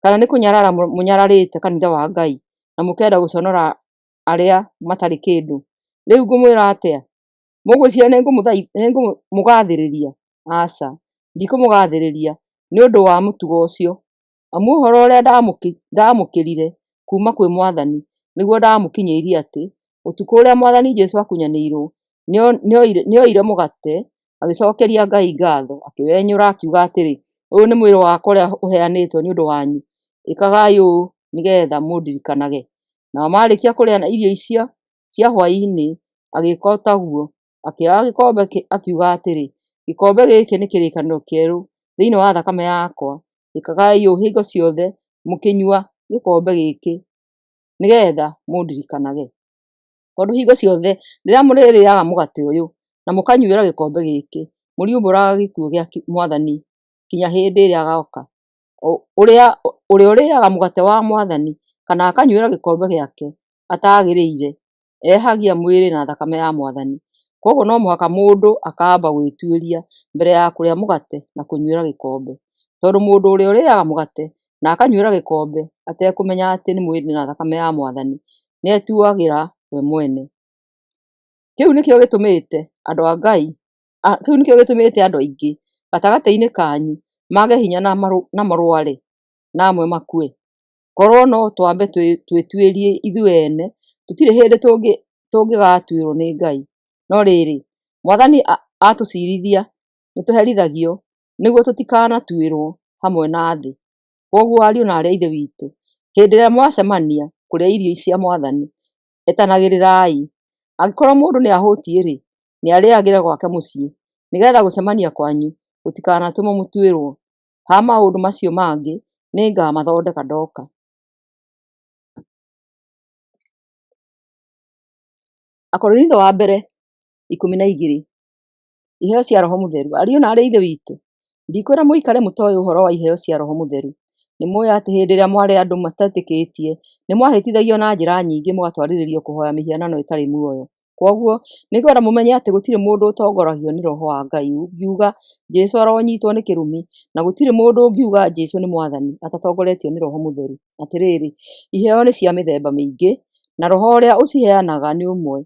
Kana nĩ kũnyarara mũnyararĩte kanitha wa Ngai, na mũkenda gũconora arĩa matarĩ kĩndũ? Rĩu ngũmwĩra atĩa? Mũgwĩciria nĩngũmũgathĩrĩria? Aca, ndikũmũgathĩrĩria nĩ ũndũ wa mũtugo ũcio. Amu ũhoro ũrĩa ndaamũkĩrire kuuma kwĩ Mwathani nĩguo ndamũkinyĩirie atĩ, ũtukũ ũrĩa Mwathani Jesũ aakunyanĩirwo, nĩoire mũgate, agĩcokeria Ngai ngatho, akĩwenyũra, akiuga atĩrĩ, "Ũyũ nĩ mwĩrĩ wakwa ũrĩa ũheanĩtwo nĩ ũndũ wanyu, ĩkagai ũũ nĩgeetha mũndirikanage." Nao maarĩkia kũrĩa irio icio cia hwaĩ-inĩ, agĩĩka o taguo, akĩoya gĩkombe akiuga atĩrĩ, "Gĩkombe gĩkĩ nĩ kĩrĩkanĩro kĩerũ thĩinĩ wa thakame yakwa, ĩkagai ũũ hingo ciothe mũkĩnyua gĩkombe gĩkĩ nĩgeetha mũndirikanage." Tondũ hingo ciothe rĩrĩa mũrĩrĩĩaga mũgate ũyũ na mũkanyuĩra gĩkombe gĩkĩ, mũriumbũraga gĩkuũ gĩa Mwathani kinya hĩndĩ ĩrĩa agooka. Ũrĩa ũrĩĩaga mũgate wa Mwathani kana akanyuĩra gĩkombe gĩake atagĩrĩire, ehagia mwĩrĩ na thakame ya Mwathani. Kwoguo no mũhaka mũndũ akamba gwĩtuĩria mbere ya kũrĩa mũgate na kũnyuĩra gĩkombe. Tondũ mũndũ ũrĩa ũrĩĩaga mũgate na akanyuĩra gĩkombe atekũmenya atĩ nĩ mwĩrĩ na thakame ya Mwathani, nĩetuagĩra we mwene. Kĩu nĩkĩo gĩtũmĩte andũ a Ngai, kĩu nĩkĩo gĩtũmĩte andũ aingĩ gatagatĩ-inĩ kanyu mage hinya na marware, na amwe makue. Korwo no twambe twĩtuĩrie ithuĩ ene, tũtirĩ hĩndĩ tũngĩgatuĩrwo nĩ Ngai. No rĩrĩ, Mwathani atũciirithia nĩtũherithagio nĩguo tũtikanatuĩrwo hamwe na thĩ. Kwoguo ariũ na aarĩ a Ithe witũ, hĩndĩ ĩrĩa mwacemania kũrĩa irio cia Mwathani, etanagĩrĩrai. Angĩkorwo mũndũ nĩahũtiĩ-rĩ, nĩarĩĩagĩre gwake mũciĩ, nĩgeetha gũcemania kwanyu gũtikanatũme mũtuĩrwo. Ha maũndũ macio mangĩ, nĩngamathondeka ndoka. Akorinitho wa mbere 12. Iheo cia Roho Mũtheru. Ariũ na aarĩ a Ithe witũ, ndikwenda mũikare mũtoĩ ũhoro wa iheo cia Roho Mũtheru. Nĩmũũĩ atĩ hĩndĩ ĩrĩa mwarĩ andũ matetĩkĩtie, nĩmwahĩtithagio na njĩra nyingĩ mũgatwarĩrĩrio kũhooya mĩhianano ĩtarĩ muoyo. Kwoguo, nĩngwenda mũmenye atĩ gũtirĩ mũndũ ũtongoragio nĩ Roho wa Ngai ũngiuga, "Jesũ aronyitwo nĩ kĩrumi," na gũtirĩ mũndũ ũngiuga, "Jesũ nĩ Mwathani," atatongoretio nĩ Roho Mũtheru. Atĩrĩrĩ, iheo nĩ cia mĩthemba mĩingĩ, na Roho ũrĩa ũciheanaga nĩ ũmwe.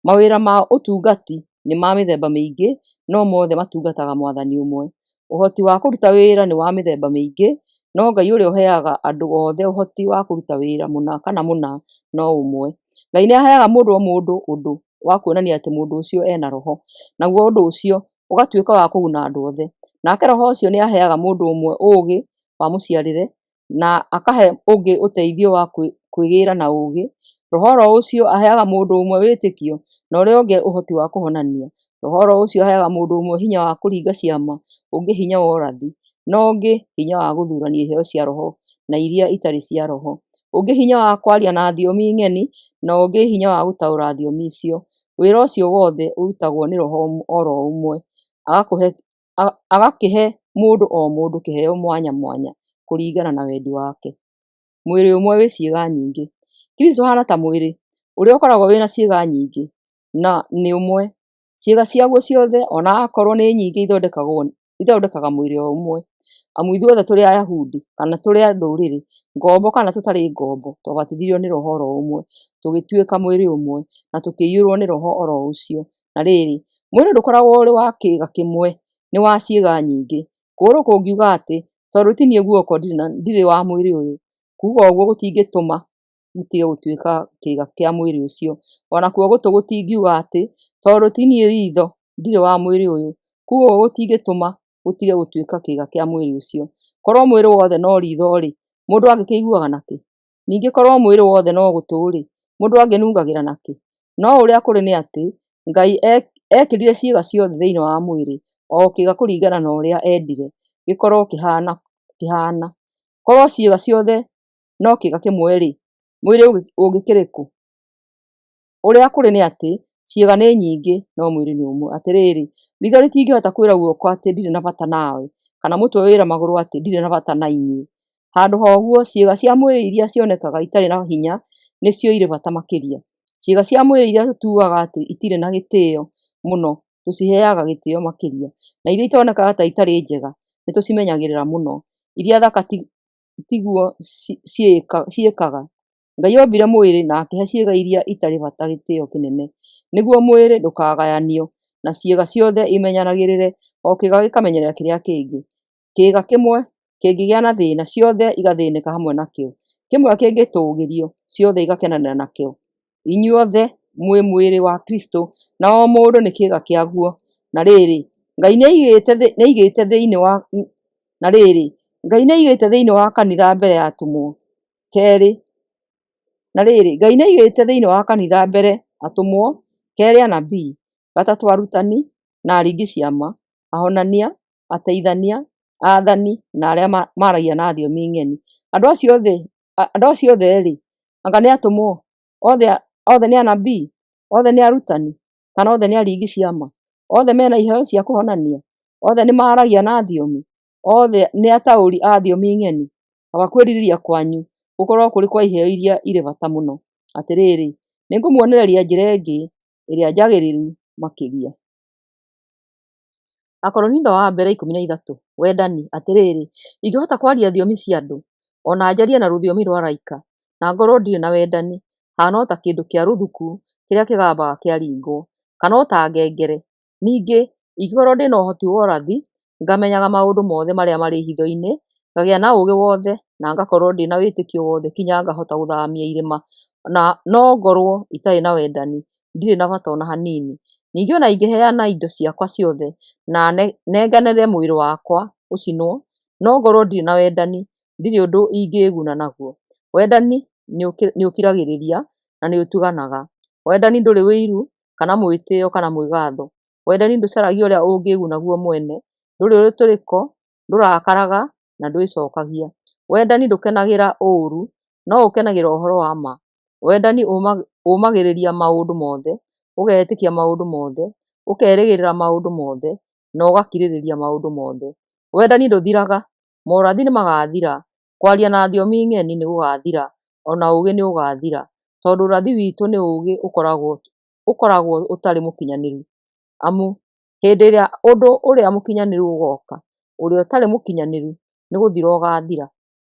Mawĩra ma ũtungati nĩ ma mĩthemba mĩingĩ, no mothe matungataga Mwathani ũmwe. Ũhoti wa kũruta wĩra nĩ wa mĩthemba mĩingĩ, no Ngai ũrĩa ũheaga andũ othe ũhoti wa kũruta wĩra mũna kana mũna no ũmwe. Ngai nĩaheaga mũndũ o mũndũ ũndũ wa kuonania atĩ mũndũ ũcio e na Roho, naguo ũndũ ũcio ũgatuĩka wa kũguna andũ othe. Nake Roho ũcio nĩaheaga mũndũ ũmwe ũũgĩ wa mũciarĩre, na akahe ũngĩ ũteithio wa kwĩgĩĩra na ũũgĩ. Roho o ro ũcio aheaga mũndũ ũmwe wĩtĩkio, na ũrĩa ũngĩ ũhoti wa kũhonania. Roho o ro ũcio aheaga mũndũ ũmwe hinya wa kũringa ciama, ũngĩ hinya wa ũrathi, na ũngĩ hinya wa gũthuurania iheo cia Roho na iria itarĩ cia Roho, ũngĩ hinya wa kwaria na thiomi ng'eni, na ũngĩ hinya wa gũtaũra thiomi icio. Wĩra ũcio wothe ũrutagwo nĩ Roho o ro ũmwe, agakĩhe mũndũ o mũndũ kĩheo mwanya mwanya kũringana na wendi wake. Mwĩrĩ ũmwe wĩ ciĩga nyingĩ. Kristũ ahaana ta mwĩrĩ, ũrĩa ũkoragwo wĩ na ciĩga nyingĩ, na nĩ ũmwe. Ciĩga ciaguo ciothe, o na akorwo nĩ nyingĩ, ithondekaga mwĩrĩ o ũmwe. Amu ithuothe tũrĩ Ayahudi, kana tũrĩ a ndũrĩrĩ, ngombo kana tũtarĩ ngombo, twabatithirio nĩ Roho o ro ũmwe, tũgĩtuĩka mwĩrĩ ũmwe, na tũkĩiyũrwo nĩ Roho o ro ũcio. Na rĩrĩ, mwĩrĩ ndũkoragwo ũrĩ wa kĩĩga kĩmwe, nĩ wa ciĩga nyingĩ. Kũgũrũ kũngiuga atĩ, "Tondũ ti niĩ guoko, ndirĩ wa mwĩrĩ ũyũ," kuuga ũguo gũtingĩtũma gũtige gũtuĩka kĩĩga kĩa mwĩrĩ ũcio. O nakuo gũtũ gũtingiuga atĩ, "Tondũ ti niĩ riitho, ndirĩ wa mwĩrĩ ũyũ," kuuga ũguo gũtingĩtũma gũtige gũtuĩka kĩĩga kĩa mwĩrĩ ũcio. Korwo mwĩrĩ wothe no riitho-rĩ, mũndũ angĩkĩiguaga nakĩ? Ningĩ korwo mwĩrĩ wothe no gũtũ-rĩ, mũndũ angĩnungagĩra nakĩ? No ũrĩa kũrĩ nĩ atĩ, Ngai eekĩrire ciĩga ciothe thĩinĩ wa mwĩrĩ, o kĩĩga kũringana na ũrĩa eendire gĩkorwo kĩhaana. Korwo ciĩga ciothe no kĩĩga kĩmwe-rĩ, mwĩrĩ ũngĩkĩrĩ kũ? Ũrĩa kũrĩ nĩ atĩ, ciĩga nĩ nyingĩ, no mwĩrĩ nĩ ũmwe. Atĩrĩrĩ, riitho rĩtingĩhota kwĩra guoko atĩ, "Ndirĩ na bata nawe," kana mũtwe wĩre magũrũ atĩ, "Ndirĩ na bata na inyuĩ." Handũ ha ũguo, ciĩga cia mwĩrĩ iria cionekaga itarĩ na hinya nĩcio irĩ bata makĩria. Ciĩga cia mwĩrĩ iria tũtuaga atĩ itirĩ na gĩtĩo mũno tũciheaga gĩtĩo makĩria, na iria itonekaga ta itarĩ njega nĩtũcimenyagĩrĩra mũno. Iria thaka tiguo ciĩkaga. Ngai ombire mwĩrĩ na akĩhe ciĩga iria itarĩ bata gĩtĩo kĩnene, nĩguo mwĩrĩ ndũkagayanio, na ciĩga ciothe imenyanagĩrĩre, o kĩĩga gĩkamenyerera kĩrĩa kĩngĩ. Kĩĩga kĩmwe kĩngĩgĩa na thĩna, ciothe igathĩnĩka hamwe nakĩo; kĩmwe kĩngĩtũũgĩrio, ciothe igakenanĩra nakĩo. Inyuothe mwĩ mwĩrĩ wa Kristũ, na o mũndũ nĩ kĩĩga kĩaguo. Na rĩrĩ, Ngai nĩaigĩte thĩinĩ wa na rĩrĩ, Ngai nĩaigĩte thĩinĩ wa kanitha mbere atũmwo, kerĩ na rĩrĩ, Ngai nĩaigĩte thĩinĩ wa kanitha mbere atũmwo, kerĩ anabii, gatatũ arutani na aringi ciama, ahonania, ateithania, aathani na arĩa maaragia na thiomi ng'eni. Andũ acio othe-rĩ, anga nĩ atũmwo? Othe nĩ anabii? Othe nĩ arutani? Kana othe nĩ aringi ciama? Othe mena iheo cia kũhonania? Othe nĩ maaragia na thiomi? Othe nĩ ataũri a thiomi ng'eni? Kaba kwĩrirĩria kwanyu gũkorwo kũrĩ kwa iheo iria irĩ bata mũno. Atĩrĩrĩ, nĩngũmuonereria njĩra ĩngĩ ĩrĩa njagĩrĩru makĩria. Akorinitho wa mbere 13. Wendani. Atĩrĩrĩ, ingĩhota kwaria thiomi cia andũ O na njarie na rũthiomi rwa araika, na ngorũo ndirĩ na wendani, haana o ta kĩndũ kĩa rũthuku kĩrĩa kĩgambaga kĩaringwo, kana o ta ngengere. Ningĩ, ingĩkorũo ndĩ na ũhoti wa ũrathi, ngamenyaga maũndũ mothe marĩa marĩ hitho-inĩ, ngagĩa na ũũgĩ wothe, na ngakorũo ndĩ na wĩtĩkio wothe kinya ngahota gũthamia irĩma, no ngorũo itarĩ na wendani, ndirĩ na bata o na hanini. Ningĩ o na ingĩheana indo ciakwa ciothe na nenganĩre mwĩrĩ wakwa ũcinwo, no ngorũo ndirĩ na wendani, ndirĩ ũndũ ingĩĩguna naguo. Wendani nĩũkiragĩrĩria na nĩũtuganaga. Wendani ndũrĩ ũiru kana mwĩtĩĩo kana mwĩgaatho. Wendani ndũcaragia ũrĩa ũngĩĩguna guo mwene, ndũrĩ ũtũrĩko, ndũrakaraga na ndwĩcokagia. Wendani ndũkenagĩra ũũru, no ũkenagĩra ũhoro wa ma. Wendani ũmagĩrĩria maũndũ mothe, ũgetĩkia maũndũ mothe, ũkerĩgĩrĩra maũndũ mothe, na ũgakirĩrĩria maũndũ mothe. Wendani ndũthiraga. Morathi nĩmagathira, kwaria na thiomi ng'eni nĩgũgathira, o na ũũgĩ nĩũgathira, tondũ ũrathi witũ nĩ ũũgĩ ũkoragwo ũtarĩ mũkinyanĩru. Amu hĩndĩ ĩrĩa ũndũ ũrĩa mũkinyanĩru ũgooka, ũrĩa ũtarĩ mũkinyanĩru nĩ gũthira ũgaathira.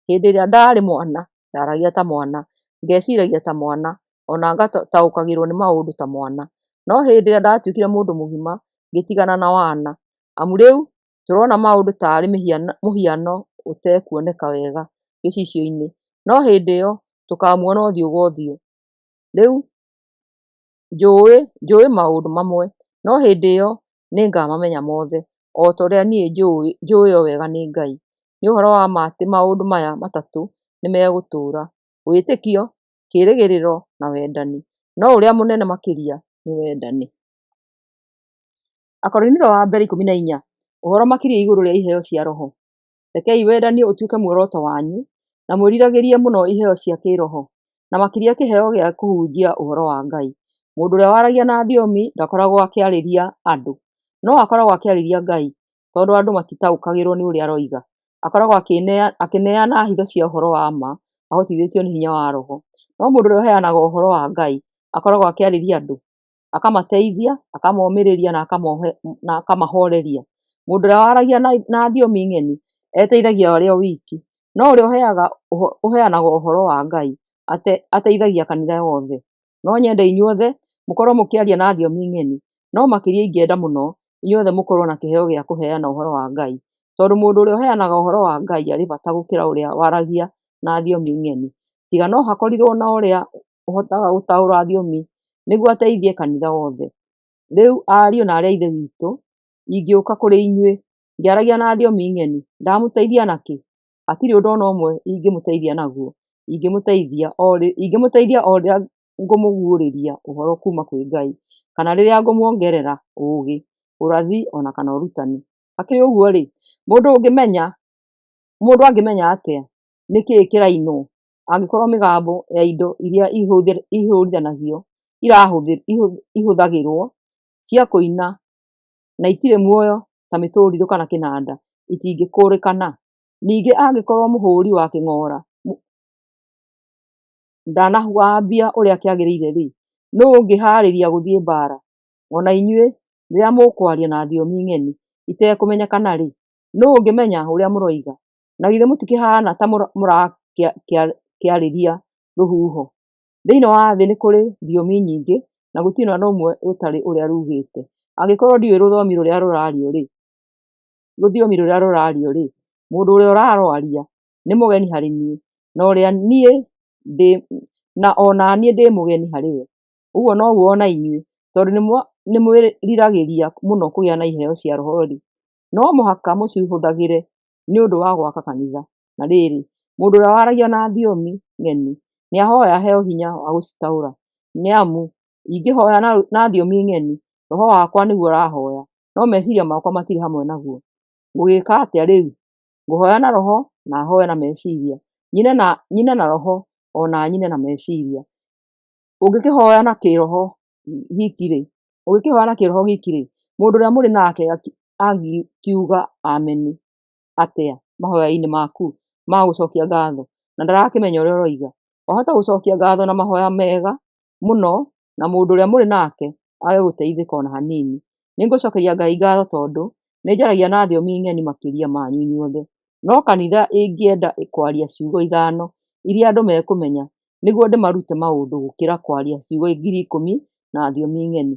Hĩndĩ ĩrĩa ndaarĩ mwana, ndaaragia ta mwana, ngeciragia ta mwana, o na ngataũkagĩrũo nĩ maũndũ ta mwana. No hĩndĩ ĩrĩa ndatuĩkire mũndũ mũgima, ngĩtigana na wana. Amu rĩu tũrona maũndũ ta arĩ mũhiano ũtekuoneka wega gĩcicio-inĩ, no hĩndĩ ĩyo tũkaamuona ũthiũ kwa ũthiũ. Rĩu njũĩ maũndũ mamwe, no hĩndĩ ĩyo nĩngamamenya mothe, o ta ũrĩa niĩ njũĩo wega nĩ Ngai. Nĩ ũhoro wa ma atĩ maũndũ maya matatũ nĩmegũtũũra: wĩtĩkio, kĩĩrĩgĩrĩro, na wendani, no ũrĩa mũnene makĩria nĩ wendani. Akorinitho wa mbere 14. Ũhoro makĩria igũrũ rĩa iheo cia Roho. Rekei wendani ũtuĩke muoroto wanyu, na mwĩriragĩrie mũno iheo cia kĩĩroho, na makĩria kĩheo gĩa kũhunjia ũhoro wa Ngai. Mũndũ ũrĩa waragia na thiomi ndakoragwo akĩarĩria andũ, no akoragwo akĩarĩria Ngai, tondũ andũ matitaũkagĩrũo nĩ ũrĩa aroiga. Akoragwo akĩneana hitho cia ũhoro wa ma ahotithĩtio nĩ hinya wa Roho. No mũndũ ũrĩa ũheanaga ũhoro wa Ngai akoragwo akĩarĩria andũ, akamateithia, akamomĩrĩria na akamahooreria. Mũndũ ũrĩa waragia na thiomi ng'eni eteithagia arĩ o wiki, no ũrĩa ũheanaga ũhoro wa Ngai ateithagia kanitha wothe. No nyende inyuothe mũkorwo mũkĩaria na thiomi ng'eni, no makĩria ingĩenda mũno inyuothe mũkorwo na kĩheo gĩa kũheana ũhoro wa Ngai, tondũ mũndũ ũrĩa ũheanaga ũhoro wa Ngai arĩ bata gũkĩra ũrĩa waragia na thiomi ng'eni, tiga no hakorirwo na ũrĩa ũhotaga gũtaũra thiomi nĩguo ateithie kanitha wothe. Rĩu ariũ na aarĩ a Ithe witũ, ingĩũka kũrĩ inyuĩ ngĩaragia na thiomi ng'eni, ndamũteithia nakĩ? Hatirĩ ũndũ o na ũmwe ingĩmũteithia naguo, ingĩmũteithia o rĩrĩa ngũmũguũrĩria ũhoro kuuma kwĩ Ngai, kana rĩrĩa ngũmuongerera ũũgĩ, ũrathi o na kana ũrutani. Hakĩrĩ ũguo-rĩ, mũndũ angĩmenya atĩa nĩ kĩĩ kĩrainwo angĩkorũo mĩgambo ya indo iria ihũrithanagio ihũthagĩrũo cia kũina na itirĩ muoyo ta mĩtũrirũ kana kĩnanda itingĩkũrĩkana? Ningĩ angĩkorũo mũhũri wa kĩng'ora ndanakũgambia ũrĩa kĩagĩrĩire-rĩ, nũũ ũngĩĩhaarĩria gũthiĩ mbaara? O na inyuĩ rĩrĩa mũkwaria na thiomi ng'eni itekũmenyekana-rĩ, nũũ ũngĩmenya ũrĩa mũroiga? Na githĩ mũtikĩhaana ta mũrakĩarĩria rũhuho? Thĩinĩ wa thĩ nĩ kũrĩ thiomi nyingĩ, na gũtirĩ o na rũmwe rũtarĩ ũrĩa ruugĩte. Angĩkorũo ndiũĩ rũthiomi rũrĩa rũraario-rĩ, mũndũ ũrĩa ũrarwaria nĩ mũgeni harĩ niĩ, na o na niĩ ndĩ mũgeni harĩ we. Ũguo noguo o na inyuĩ, tondũ nĩmwĩriragĩria mũno kũgĩa na iheo cia Roho-rĩ, no mũhaka mũcihũthagĩre nĩ ũndũ wa gwaka kanitha. Na rĩrĩ, mũndũ ũrĩa waragia na thiomi ng'eni nĩahoe aheo hinya wa gũcitaũra. Nĩ amu ingĩhoya na thiomi ng'eni, roho wakwa nĩguo ũrahoya, no meciria makwa matirĩ hamwe naguo. Ngũgĩĩka atĩa rĩu? Ngũhoya na roho na hoe na meciria, nyine na roho o na nyine na meciria. Ũngĩkĩhoya na kĩĩroho giki-rĩ, mũndũ ũrĩa mũrĩ nake angĩkiuga ameni atĩa mahoya-inĩ maku ma gũcokia ngatho, na ndarakĩmenya ũrĩa ũroiga? Wahota gũcokia ngatho na mahoya mega mũno na mũndũ ũrĩa mũrĩ nake age gũteithĩka o na hanini. Nĩngũcokeria Ngai ngatho tondũ nĩnjaragia na thiomi ng'eni makĩria manyu inyuothe. No kanitha ĩngĩenda kwaria ciugo ithano iria andũ mekũmenya, nĩguo ndĩmarute maũndũ gũkĩra kwaria ciugo 10,000 na thiomi ng'eni.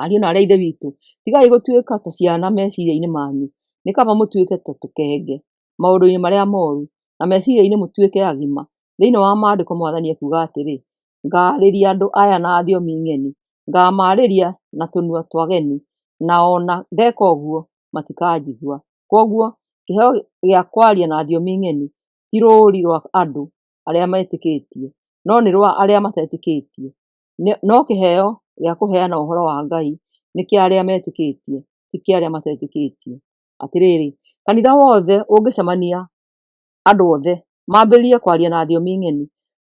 Ariũ na aarĩ a Ithe witũ, tigai gũtuĩka ta ciana meciria-inĩ manyu, nĩ kaba mũtuĩke ta tũkenge maũndũ-inĩ marĩa moru, na meciria-inĩ mũtuĩke agima. Thĩinĩ wa Maandĩko Mwathani ekuuga atĩrĩ, ngaarĩria andũ aya na thiomi ng'eni, ngaamaarĩria na tũnua twa ageni, na o na ndeka ũguo matikanjigua. Kwoguo, kĩheo gĩa kwaria na thiomi ng'eni ti rũũri rwa andũ arĩa metĩkĩtie, no nĩ rwa arĩa matetĩkĩtie, no kĩheo gĩa kũheana ũhoro wa Ngai nĩ kĩa arĩa metĩkĩtie, ti kĩa arĩa matetĩkĩtie. Atĩrĩrĩ, kanitha wothe ũngĩcemania andũ othe mambĩrĩrie kwaria na thiomi ng'eni,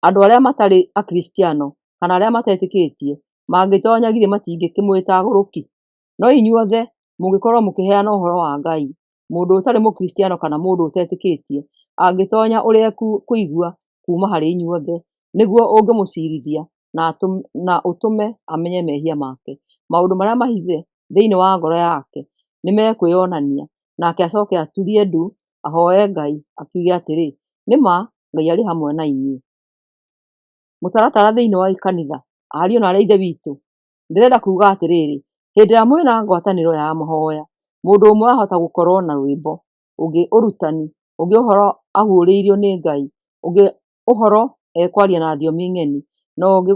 andũ arĩa matarĩ Akristiano kana arĩa matetĩkĩtie mangĩtonya githĩ matingĩkĩmwĩta agũrũki? No inyuothe mũngĩkorwo mũkĩheana ũhoro wa Ngai, mũndũ ũtarĩ Mũkristiano kana mũndũ ũtetĩkĩtie angĩtonya ũrĩa ekũigua kuuma harĩ inyuothe, nĩguo ũngĩmũcirithia na ũtũme amenye mehia make. Maũndũ marĩa mahithe thĩinĩ wa ngoro yake nĩmekwĩyonania, nake acoke aturie ndu ahoe Ngai akiuge atĩrĩ, nĩ ma Ngai arĩ hamwe na inyuĩ. Mũtaratara thĩinĩ wa kanitha. Ariũ na aarĩ a Ithe witũ, ndĩrenda kuuga atĩrĩrĩ, hĩndĩ ĩrĩa mwĩna ngwatanĩro ya mahoya, mũndũ ũmwe ahota gũkorwo na rwĩmbo, ũngĩ ũrutani, ũngĩ ũhoro aguũrĩirio nĩ Ngai, ũngĩ ũhoro ekwaria na thiomi ng'eni, na ũngĩ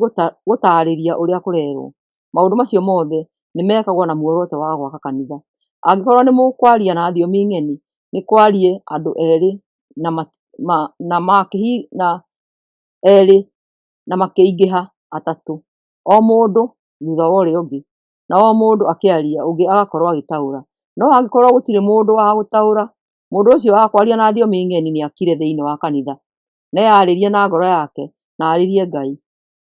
gũtaarĩria ũrĩa kũrerwo. Maũndũ macio mothe nĩ mekagwo na muoroto wa gwaka kanitha. Angĩkorwo nĩ mũkwaria na thiomi ng'eni, nĩ kwarie andũ erĩ na makĩingĩha atatũ, o mũndũ thutha wa ũrĩa ũngĩ, na o mũndũ akĩaria ũngĩ agakorwo agĩtaũra. No angĩkorwo gũtirĩ mũndũ wa gũtaũra, mũndũ ũcio wa kwaria na thiomi ng'eni nĩakire thĩinĩ wa kanitha, neyarĩrie na ngoro yake na arĩrie Ngai.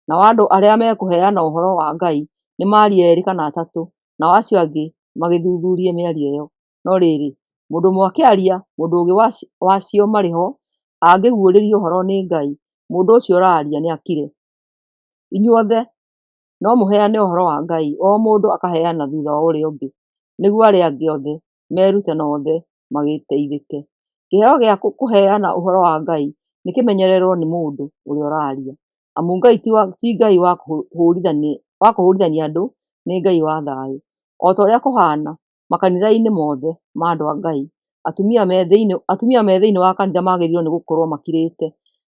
Nao andũ arĩa mekũheana ũhoro wa Ngai nĩmarie erĩ kana atatũ, nao acio angĩ magĩthuthurie mĩario ĩyo. No rĩrĩ, mũndũ ũmwe akĩaria, mũndũ ũngĩ wa acio marĩ ho angĩguũrĩrio ũhoro nĩ Ngai, mũndũ ũcio ũraaria nĩakire. Inyuothe no mũheane ũhoro wa Ngai, o mũndũ akaheana thutha wa ũrĩa ũngĩ, nĩguo arĩa angĩ othe merute na othe magĩteithĩke. Kĩheo gĩa kũheana ũhoro wa Ngai nĩkĩmenyererwo nĩ mũndũ ũrĩa ũraaria. Amu Ngai ti Ngai wa kũhũrithania andũ, nĩ Ngai wa thayũ. O ta ũrĩa kũhaana makanitha-inĩ mothe ma andũ a Ngai, atumia me thĩinĩ wa kanitha magĩrĩirwo nĩ gũkorwo makirĩte,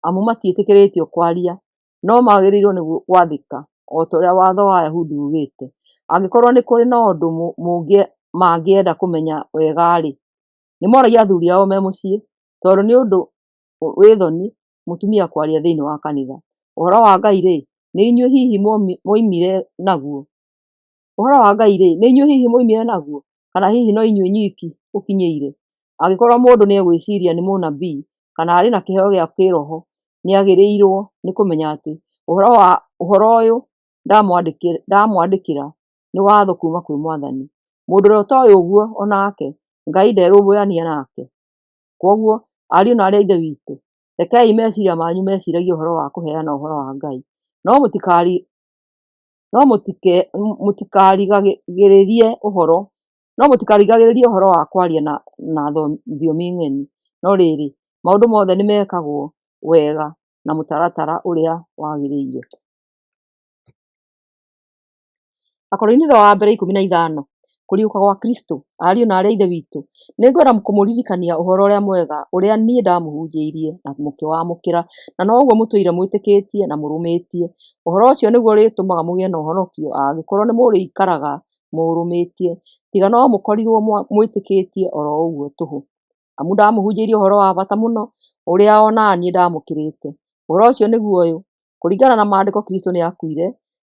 amu matiĩtĩkĩrĩtio kwaria, no magĩrĩirwo nĩ gwathĩka o ta ũrĩa watho wa Ayahudi uugĩte. Angĩkorwo nĩ kũrĩ na ũndũ mangĩenda kũmenya wega-rĩ, nĩmoragie athuri ao me mũciĩ, tondũ nĩ ũndũ wĩ thoni mũtumia kwaria thĩinĩ wa kanitha. Ũhoro wa Ngai-rĩ, nĩ inyuĩ hihi mwoimire naguo? Ũhoro wa Ngai-rĩ, nĩ inyuĩ hihi mwoimire naguo, kana hihi no inyuĩ nyiki ũkinyĩire? Angĩkorwo mũndũ nĩegwĩciria nĩ mũnabii kana arĩ na kĩheo gĩa kĩĩroho, nĩagĩrĩirwo nĩ kũmenya atĩ ũhoro ũyũ ndamwandĩkĩra nĩ watho kuuma kwĩ Mwathani. Mũndũ ũrĩa ũtoĩ ũguo o nake, Ngai nderũmbũyania nake. Kwoguo, ariũ na aarĩ a Ithe witũ, rekei meciria manyu meciragie ũhoro wa kũheana ũhoro wa Ngai, no mũtikarigagĩrĩrie ũhoro wa kwaria na thiomi ng'eni. No rĩrĩ, maũndũ mothe nĩmekagwo wega na mũtaratara ũrĩa wagĩrĩire. Akorinitho wa mbere 15. Kũriũka gwa Kristũ. Ariũ na aarĩ a Ithe witũ, nĩngwenda kũmũririkania ũhoro ũrĩa mwega ũrĩa niĩ ndamũhunjĩirie na mũkĩwamũkĩra, na noguo mũtũire mwĩtĩkĩtie na mũrũmĩtie. Ũhoro ũcio nĩguo ũrĩtũmaga mũgĩe na ũhonokio angĩkorwo nĩmũrĩikaraga mũũrũmĩtie, tiga no mũkorirwo mwĩtĩkĩtie oro ũguo tũhũ. Amu ndamũhunjĩirie ũhoro wa bata mũno, ũrĩa o na niĩ ndaamũkĩrĩte. Ũhoro ũcio nĩguo ũyũ, kũringana na Maandĩko Kristũ nĩakuire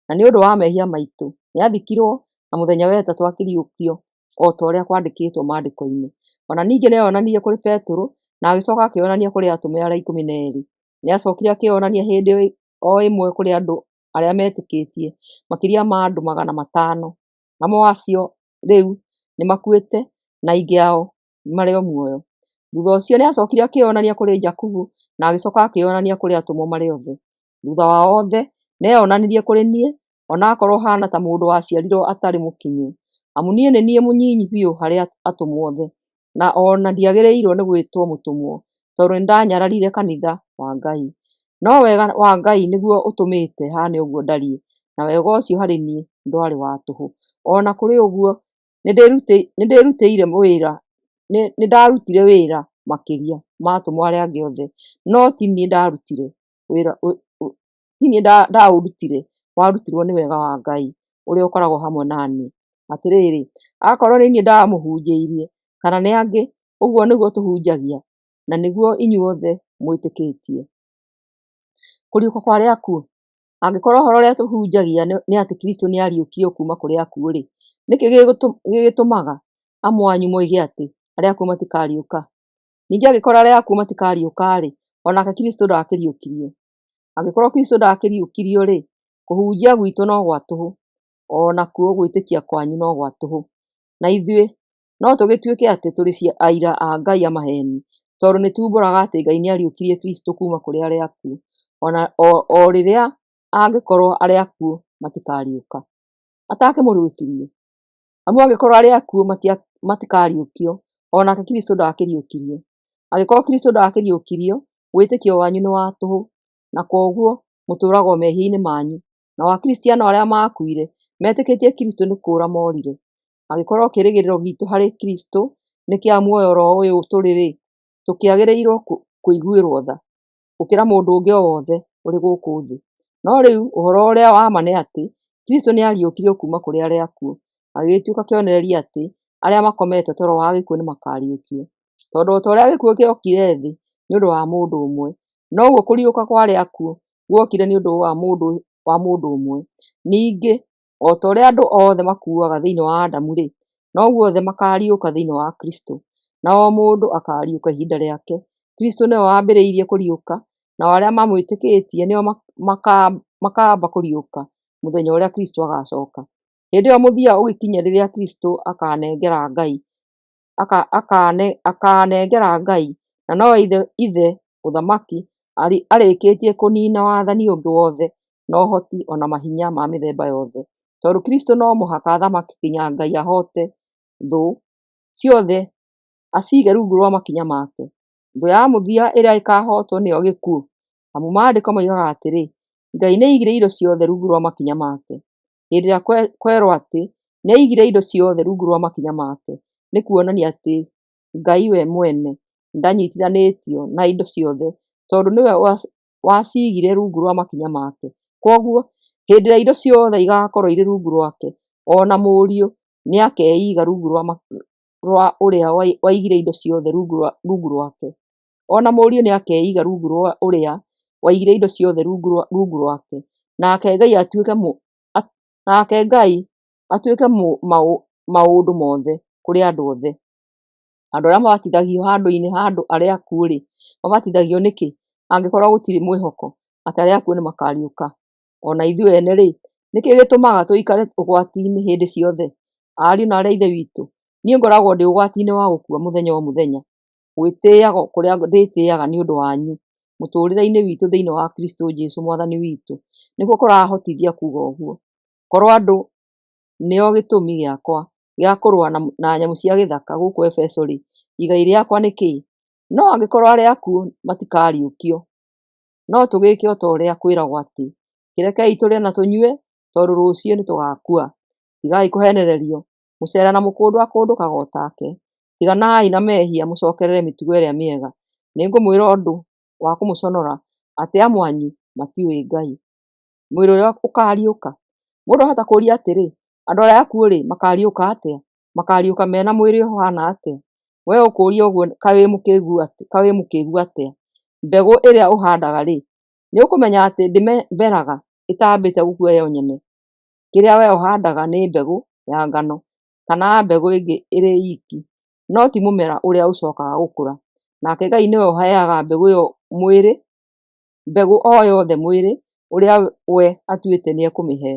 na nĩ ũndũ wa mehia maitũ, nĩathikirwo, na mũthenya wa ĩtatũ akĩriũkio o ta ũrĩa kwandĩkĩtwo Maandĩko-inĩ. O na ningĩ nĩeyonanirie kũrĩ Petero, na agĩcoka akĩĩonania kũrĩ atũmwo arĩa 12. Nĩacookire akĩĩonania hĩndĩ o ĩmwe kũrĩ andũ arĩa metĩkĩtie, makĩria ma andũ 500, amwe acio rĩu nĩmakuĩte na aingĩ ao marĩ o muoyo. Thutha ũcio nĩacookire akĩĩonania kũrĩ Jakubu, na agĩcoka akĩĩonania kũrĩ atũmwo marĩ othe. Thutha wa othe, nĩeyonanirie kũrĩ niĩ, o na akorwo haana ta mũndũ waciarirwo atarĩ mũkinyu. Amu niĩ nĩ niĩ mũnyinyi biũ harĩ atũmwo othe. na o na ndiagĩrĩirwo nĩ gwĩtwo mũtũmwo, tondũ nĩndanyararire kanitha wa Ngai. No wega wa Ngai nĩguo ũtũmĩte haane ũguo ndariĩ, na wega ũcio harĩ niĩ ndwarĩ wa tũhũ. O na kũrĩ ũguo, nĩndarutire wĩra makĩria ma atũmwo arĩa angĩ othe, no ti niĩ ndaũrutire, warutirwo nĩ wega wa Ngai ũrĩa ũkoragwo hamwe na niĩ. Atĩrĩrĩ, akorwo nĩ niĩ ndamũhunjĩirie, kana nĩ angĩ, ũguo nĩguo tũhunjagia, na nĩguo inyuothe mwĩtĩkĩtie. Kũriũka kwa arĩa akuũ. Angĩkorwo ũhoro ũrĩa tũhunjagia nĩ atĩ Kristũ nĩariũkirio kuuma kũrĩ akuũ-rĩ, nĩkĩ gĩgĩtũmaga amwe anyu moige atĩ arĩa akuũ matikariũka? Ningĩ angĩkorwo arĩa akuũ matikariũka-rĩ, o nake Kristũ ndaakĩriũkirio. Angĩkorwo Kristũ ndaakĩriũkirio-rĩ, kũhunjia gwitũ no gwa tũhũ, o nakuo gwĩtĩkia kwanyu no gwa tũhũ. Na ithuĩ no tũgĩtuĩke atĩ tũrĩ aira a Ngai a maheeni, tondũ nĩtuumbũraga atĩ Ngai nĩariũkirie Kristũ kuuma kũrĩ arĩa akuũ, o rĩrĩa angĩkorwo arĩa akuũ matikariũka. Atakĩmũriũkirie? Amu angĩkorwo arĩa akuũ matikariũkio, o nake Kristũ ndaakĩriũkirio. Angĩkorwo Kristũ ndaakĩriũkirio, wĩtĩkio wanyu nĩ wa tũhũ, na kwoguo mũtũũraga o mehia-inĩ manyu. Nao Akristiano arĩa maakuire metĩkĩtie Kristũ nĩ kũũra moorire. Angĩkorwo kĩĩrĩgĩrĩro giitũ harĩ Kristũ nĩ kĩa muoyo o ro ũyũ tũrĩ-rĩ, tũkĩagĩrĩirwo kũiguĩrwo tha gũkĩra mũndũ ũngĩ o wothe ũrĩ gũkũ thĩ. No rĩu ũhoro ũrĩa wa ma nĩ atĩ, Kristũ nĩariũkirio kuuma kũrĩ arĩa akuũ, agĩgĩtuĩka kĩonereria atĩ arĩa makomete toro wa gĩkuũ nĩmakariũkio. Tondũ o ta ũrĩa gĩkuũ gĩokire thĩ nĩ ũndũ wa mũndũ ũmwe, noguo kũriũka kwa arĩa akuũ guokire nĩ ũndũ wa mũndũ ũmwe. Ningĩ o ta ũrĩa andũ othe makuaga thĩinĩ wa Adamu-rĩ, noguo othe makaariũka thĩinĩ wa Kristũ. Na o mũndũ akaariũka ihinda rĩake. Kristũ nĩwe waambĩrĩirie kũriũka, nao arĩa mamwĩtĩkĩtie nĩo makaamba kũriũka mũthenya ũrĩa Kristũ agacooka. Hĩndĩ ĩyo mũthia ũgĩkinye rĩrĩa Kristũ akaanengera Ngai, na nowe Ithe ũthamaki, arĩkĩtie kũniina wathani ũngĩ wothe na ũhoti o na mahinya ma mĩthemba yothe. Tondũ Kristũ no mũhaka athamake nginya Ngai ahoote thũ ciothe aciige rungu rwa makinya make. Thũ ya mũthia ĩrĩa ĩkaahootwo nĩyo gĩkuũ. Amu Maandĩko moigaga atĩrĩ, Ngai nĩaigire indo ciothe rungu rwa makinya make. Hĩndĩ ĩrĩa kwerwo atĩ nĩaigire indo ciothe rungu rwa makinya make, nĩ kuonania atĩ Ngai we mwene ndanyitithanĩtio na indo ciothe, tondũ nĩwe waciigire rungu rwa makinya make. Kwoguo, hĩndĩ ĩrĩa indo ciothe igaakorwo irĩ rungu rwake, o na Mũriũ nĩakeiga rungu rwa ũrĩa waigire indo ciothe rungu rwake. O na Mũriũ nĩakeiga rungu rwa ũrĩa waigire indo ciothe rungu rwake, nake Ngai atuĩke maũndũ mothe kũrĩ andũ othe. Andũ arĩa mabatithagio handũ-inĩ ha andũ arĩa akuũ-rĩ, mabatithagio nĩkĩ angĩkorwo gũtirĩ mwĩhoko atĩ arĩa akuũ nĩmakariũka? O na ithuĩ ene-rĩ, nĩkĩ gĩtũmaga tũikare ũgwati-inĩ hĩndĩ ciothe? Ariũ na aarĩ a Ithe witũ, niĩ ngoragwo ndĩ ũgwati-inĩ wa gũkua mũthenya o mũthenya. Gwĩtĩĩa kũrĩa ndĩtĩĩaga nĩ ũndũ wanyu mũtũũrĩre-inĩ witũ thĩinĩ wa Kristũ Jesũ Mwathani witũ nĩkuo kũrahotithia kuuga ũguo. Korwo andũ nĩo gĩtũmi gĩakwa gĩa kũrũa na nyamũ cia gĩthaka gũkũ Efeso-rĩ, igai rĩakwa nĩ kĩĩ? No angĩkorwo arĩa akuũ matikariũkio, no tũgĩĩke o ta ũrĩa kwĩragwo atĩ, "Kĩrekei tũrĩe na tũnyue, tondũ rũciũ nĩtũgaakua." Tigai kũheenererio, mũceera na mũkũndũ akũndũkaga o take. Tiganai na mehia mũcookerere mĩtugo ĩrĩa mĩega. Nĩngũmwĩra ũndũ wa kũmũconora atĩ amwe anyu matiũĩ Ngai. Mwĩrĩ ũrĩa ũkaariũka. Mũndũ ahota kũũria atĩrĩ, andũ arĩa akuũ-rĩ, makaariũka atĩa? Makaariũka me na mwĩrĩ ũhaana atĩa? Wee ũkũũria ũguo kaĩ wĩ mũkĩĩgu atĩa? Mbegũ ĩrĩa ũhandaga-rĩ, nĩũkũmenya atĩ ndĩmeraga ĩtambĩte gũkua yo nyene? Kĩrĩa wee ũhandaga nĩ mbegũ ya ngano kana mbegũ ĩngĩ ĩrĩ iiki, no ti mũmera ũrĩa ũcookaga gũkũra. Nake Ngai nĩwe ũheaga mbegũ o yothe mwĩrĩ ũrĩa we atuĩte nĩekũmĩhe.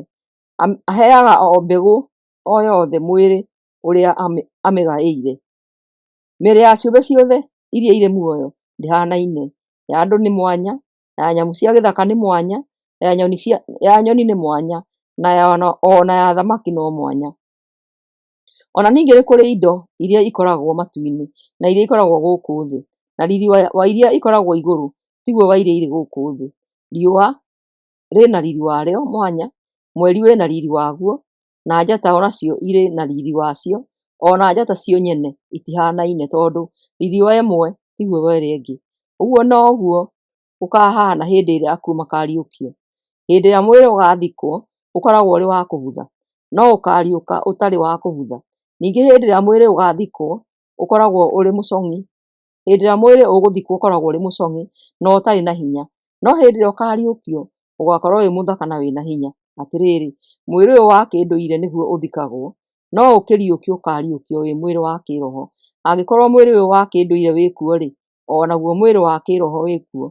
Aheaga o mbegũ o yothe mwĩrĩ ũrĩa amĩgaĩire. Mĩĩrĩ ya ciũmbe ciothe iria irĩ muoyo ndĩhaanaine; ya andũ nĩ mwanya, ya nyamũ cia gĩthaka nĩ mwanya, ya nyoni nĩ mwanya, na o na ya thamaki no mwanya. O na ningĩ nĩ kũrĩ indo iria ikoragwo matu-inĩ na iria ikoragwo gũkũ thĩ, na riri wa iria ikoragwo igũrũ tiguo wa iria irĩ gũkũ thĩ. Riũa rĩ na riri warĩo mwanya, mweri wĩ na riri waguo, na njata o nacio irĩ na riri wacio, o na njata cio nyene itihanaine, tondũ riri wa ĩmwe tiguo wa ĩrĩa ĩngĩ. Ũguo noguo gũkahaana hĩndĩ ĩrĩa akuũ makariũkio. Hĩndĩ ĩrĩa mwĩrĩ ũgaathikwo, ũkoragwo ũrĩ wa kũbutha, no ũkaariũka ũtarĩ wa kũbutha. Ningĩ hĩndĩ ĩrĩa mwĩrĩ ũgaathikwo, ũkoragwo ũrĩ mũcong'i. Hĩndĩ ĩrĩa mwĩrĩ ũgũthikwo ũkoragwo ũrĩ mũcong'i na ũtarĩ na hinya, no hĩndĩ ĩrĩa ũkaariũkio, ũgaakorwo wĩ mũthaka na wĩ na hinya. Atĩrĩrĩ, mwĩrĩ ũyũ wa kĩndũire nĩguo ũthikagwo, no ũkĩriũkio ũkaariũkio wĩ mwĩrĩ wa kĩĩroho. Angĩkorwo mwĩrĩ ũyũ wa kĩndũire wĩ kuo-rĩ, o naguo mwĩrĩ wa kĩĩroho wĩ kuo.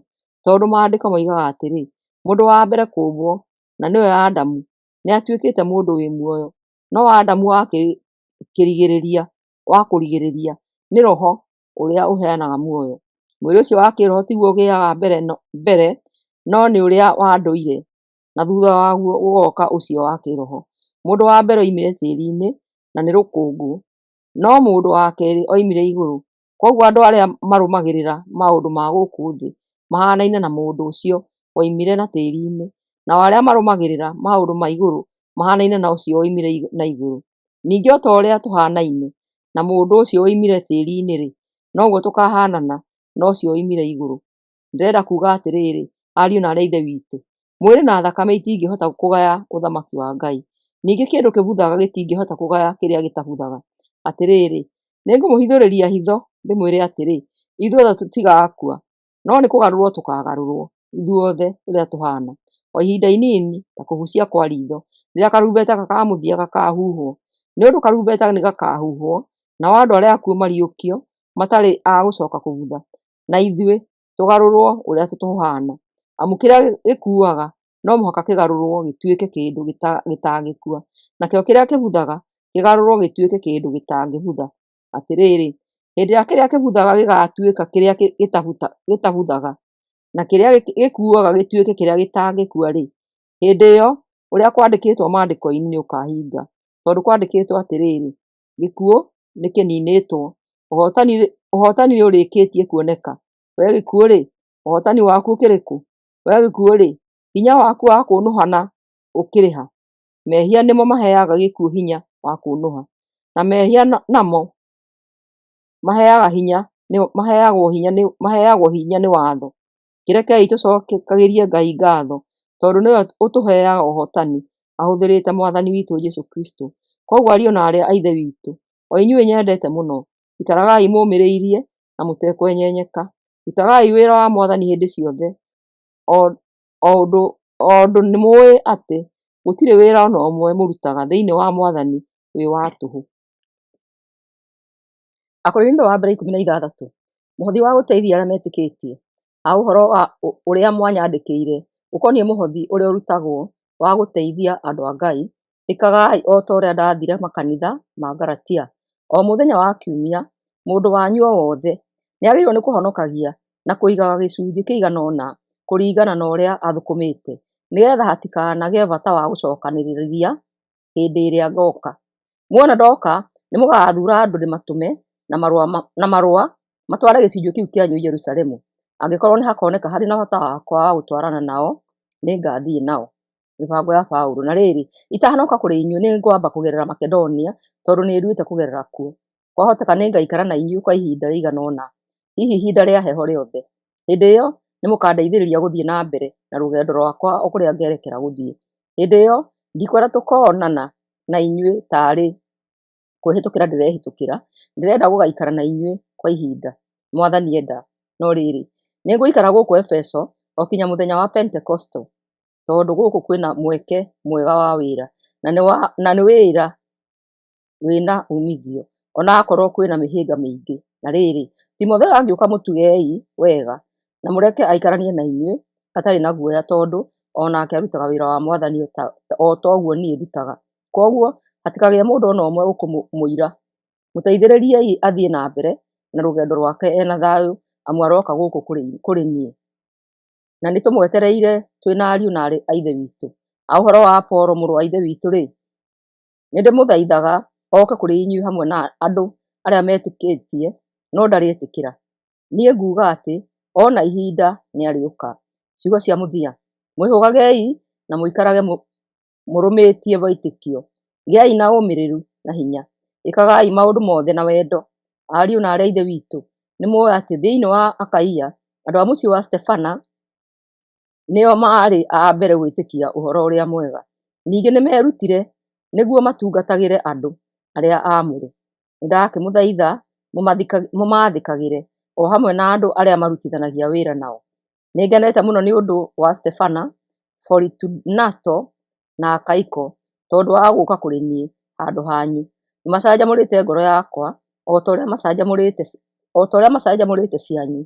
Tondũ Maandĩko moigaga atĩrĩ, mũndũ wa mbere kũũmbwo, na nĩwe Adamu, nĩatuĩkĩte mũndũ wĩ muoyo, no Adamu wa kũrigĩrĩria nĩ roho ũrĩa ũheanaga muoyo. Mwĩrĩ ũcio wa kĩĩroho tiguo ũgĩaga mbere, no nĩ ũrĩa wa ndũire, na thutha waguo gũgoka ũcio wa kĩĩroho. Mũndũ wa mbere oimire tĩri-inĩ, na nĩ rũkũngũ, no mũndũ wa kerĩ oimire igũrũ. Kwoguo andũ arĩa marũmagĩrĩra maũndũ ma gũkũ thĩ mahanaine na mũndũ ũcio woimire na tĩri-inĩ, nao arĩa marũmagĩrĩra maũndũ ma igũrũ mahanaine na ũcio woimire na igũrũ. Ningĩ o ta ũrĩa tũhanaine na mũndũ ũcio woimire tĩri-inĩ-rĩ, noguo tũkahaanana na ũcio woimire igũrũ. Ndĩrenda kuuga atĩrĩrĩ, ariũ na aarĩ a Ithe witũ, mwĩrĩ na thakame itingĩhota kũgaya ũthamaki wa Ngai. Ningĩ kĩndũ kĩbuthaga gĩtingĩhota kũgaya kĩrĩa gĩtabuthaga. Atĩrĩrĩ, nĩngũmũhithũrĩria hitho ndĩmwĩre atĩrĩ, ithuothe tũtigakua, no nĩ kũgarũrwo tũkaagarũrwo ithuothe ũrĩa tũhaana, o ihinda inini ta kũbucia kwa riitho, rĩrĩa karumbeta ka mũthia gakaahuhwo. Nĩ ũndũ karumbeta nĩgakahuhwo, nao andũ arĩa akuũ mariũkio matarĩ a gũcoka kũbutha, na ithuĩ tũgarũrwo ũrĩa tũhaana. Amu kĩrĩa gĩkuaga no mũhaka kĩgarũrwo gĩtuĩke kĩndũ gĩtangĩkua, nakĩo kĩrĩa kĩbuthaga kĩgarũrwo gĩtuĩke kĩndũ gĩtangĩbutha. Atĩrĩrĩ, hĩndĩ ĩrĩa kĩrĩa kĩbuthaga gĩgaatuĩka kĩrĩa gĩtabuthaga, na kĩrĩa gĩkuaga gĩtuĩke kĩrĩa gĩtangĩkua-rĩ, hĩndĩ ĩyo ũrĩa kwandĩkĩtwo Maandĩko-inĩ nĩũkahinga, tondũ kwandĩkĩtwo atĩrĩrĩ, gĩkuũ nĩkĩniinĩtwo, ũhootani nĩũrĩkĩtie kuoneka. Wee gĩkuũ-rĩ, ũhootani waku ũkĩrĩ kũ? Wee gĩkuũ-rĩ, hinya waku wa kũũnũhana ũkĩrĩ ha? Mehia nĩmo maheaga gĩkuũ hinya wa kũũnũha, na mehia namo maheagwo hinya nĩ watho. Kĩrekei tũcokagĩrie Ngai ngatho, tondũ nĩwe ũtũheaga ũhootani ahũthĩrĩte Mwathani witũ Jesũ Kristũ. Kwoguo ariũ na aarĩ a Ithe witũ, o inyuĩ nyendete mũno, ikaragai mũũmĩrĩirie na mũtekwenyenyeka. Rutagai wĩra wa Mwathani hĩndĩ ciothe, o ũndũ nĩmũũĩ atĩ gũtirĩ wĩra o na ũmwe mũrutaga thĩinĩ wa Mwathani wĩ wa tũhũ. Akorintho wa mbere 16. Mũhothi wa gũteithia arĩa metĩkĩtie. Ha ũhoro wa ũrĩa mwanyandĩkĩire ũkoniĩ mũhothi ũrĩa ũrutagwo wa gũteithia andũ a Ngai, ĩkagai o ta ũrĩa ndaathire makanitha ma Galatia. O mũthenya wa Kiumia, mũndũ wanyu o wothe nĩagĩrĩirwo nĩ kũhonokagia na kũigaga gĩcunjĩ kĩigana ũna kũringana na ũrĩa athũkũmĩte, nĩgeetha hatikanagĩe bata wa gũcookanĩrĩria hĩndĩ ĩrĩa ngooka. Muona ndoka, nĩmũgathuura andũ ndĩmatũme na marũa matware gĩcunjĩ kĩu kĩanyu Jerusalemu. Angĩkorwo nĩhakoneka harĩ na bata wakwa wa gũtwarana nao, nĩngathiĩ nao. Mĩbango ya Paũlũ. Na rĩrĩ, itanoka kũrĩ inyuĩ, nĩngwamba kũgerera Makedonia, tondũ nĩnduĩte kũgerera kuo. Kwahoteka nĩngaikara na inyuĩ kwa ihinda rĩigana ũna, hihi ihinda rĩa heho rĩothe. Hĩndĩ ĩyo nĩmũkandeithĩrĩria gũthiĩ na mbere na rũgendo rwakwa o kũrĩa ngerekera gũthiĩ. Hĩndĩ ĩyo ndikwenda tũkoonana na inyuĩ taarĩ kwĩhĩtũkĩra ndĩrehĩtũkĩra, ndĩrenda gũgaikara na inyuĩ kwa ihinda, Mwathani enda. No rĩrĩ, nĩngũikara gũkũ Efeso o kinya mũthenya wa Pentekosto, tondũ gũkũ kwĩna mweke mwega wa wĩra, na nĩ wĩra wĩna uumithio, ona akorwo kwĩna mĩhĩnga mĩingĩ. Na rĩrĩ, Timotheo angĩũka mũtugei wega, na mũreke aikaranie na inyuĩ atarĩ na guoya, tondũ o nake arutaga wĩra wa Mwathani o ta ũguo niĩ ndutaga. Kwoguo hatikagĩe mũndũ o na ũmwe ũkũmũira. Mũteithĩrĩriei athiĩ na mbere na rũgendo rwake e na thayũ, amu aroka gũkũ kũrĩ niĩ. Na nĩtũmwetereire twĩ na ariũ na aarĩ a Ithe witũ. Ha ũhoro wa Apolo mũrũ wa Ithe witũ-rĩ, nĩndĩmũthaithaga oke kũrĩ inyuĩ hamwe na andũ arĩa metĩkĩtie, no ndarĩ etĩkĩra. Niĩ nguuga atĩ ona ihinda nĩarĩũka. Ciugo cia mũthia. Mwĩhũgagei na mũikarage mũrũmĩtie wĩtĩkio. Gĩai na ũmĩrĩru na hinya. Ĩkagai maũndũ mothe na wendo. Ariũ na aarĩ a Ithe witũ, nĩmũũĩ atĩ thĩinĩ wa Akaia andũ a mũciĩ wa Stefana nĩo maarĩ a mbere gwĩtĩkia Ũhoro-ũrĩa-Mwega. Ningĩ nĩmerutire nĩguo matungatagĩre andũ arĩa aamũre. Nĩndakĩmũthaitha mũmathĩkagĩre o hamwe na andũ arĩa marutithanagia wĩra nao. Nĩngenete mũno nĩ ũndũ wa Stefana, Foritunato, na Akaiko tondũ wa gũũka kũrĩ niĩ handũ hanyu. Nĩmacanjamũrĩte ngoro yakwa o ta ũrĩa macanjamũrĩte cianyu.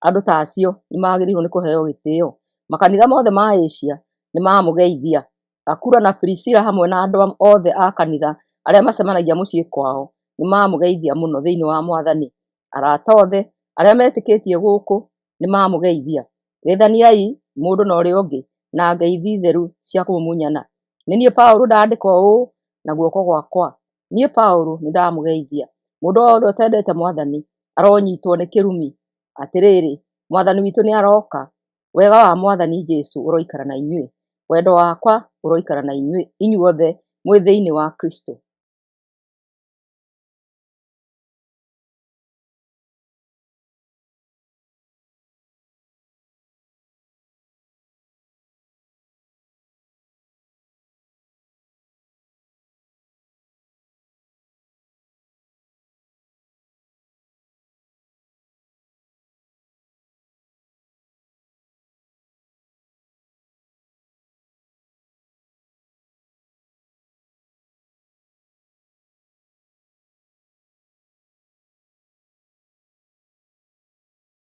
Andũ ta acio nĩmagĩrĩirwo nĩ kũheo gĩtĩo. Makanitha mothe ma Asia nĩmamũgeithia. Akula na Prisila hamwe na andũ othe a kanitha arĩa macemanagia mũciĩ kwao nĩmamũgeithia mũno thĩinĩ wa Mwathani. Arata othe arĩa metĩkĩtie gũkũ nĩmamũgeithia. Geithaniai mũndũ na ũrĩa ũngĩ na ngeithi theru cia kũmumunyana. Nĩ niĩ Paũlũ ndandĩka ũũ na guoko gwakwa. Niĩ Paũlũ nĩndamũgeithia. Mũndũ wothe ũtendete Mwathani aronyitwo nĩ kĩrumi. Atĩrĩrĩ, Mwathani witũ nĩarooka. Wega wa Mwathani Jesũ ũroikara na inyuĩ. Wendo wakwa ũroikara na inyuĩ inyuothe mwĩ thĩinĩ wa Kristũ.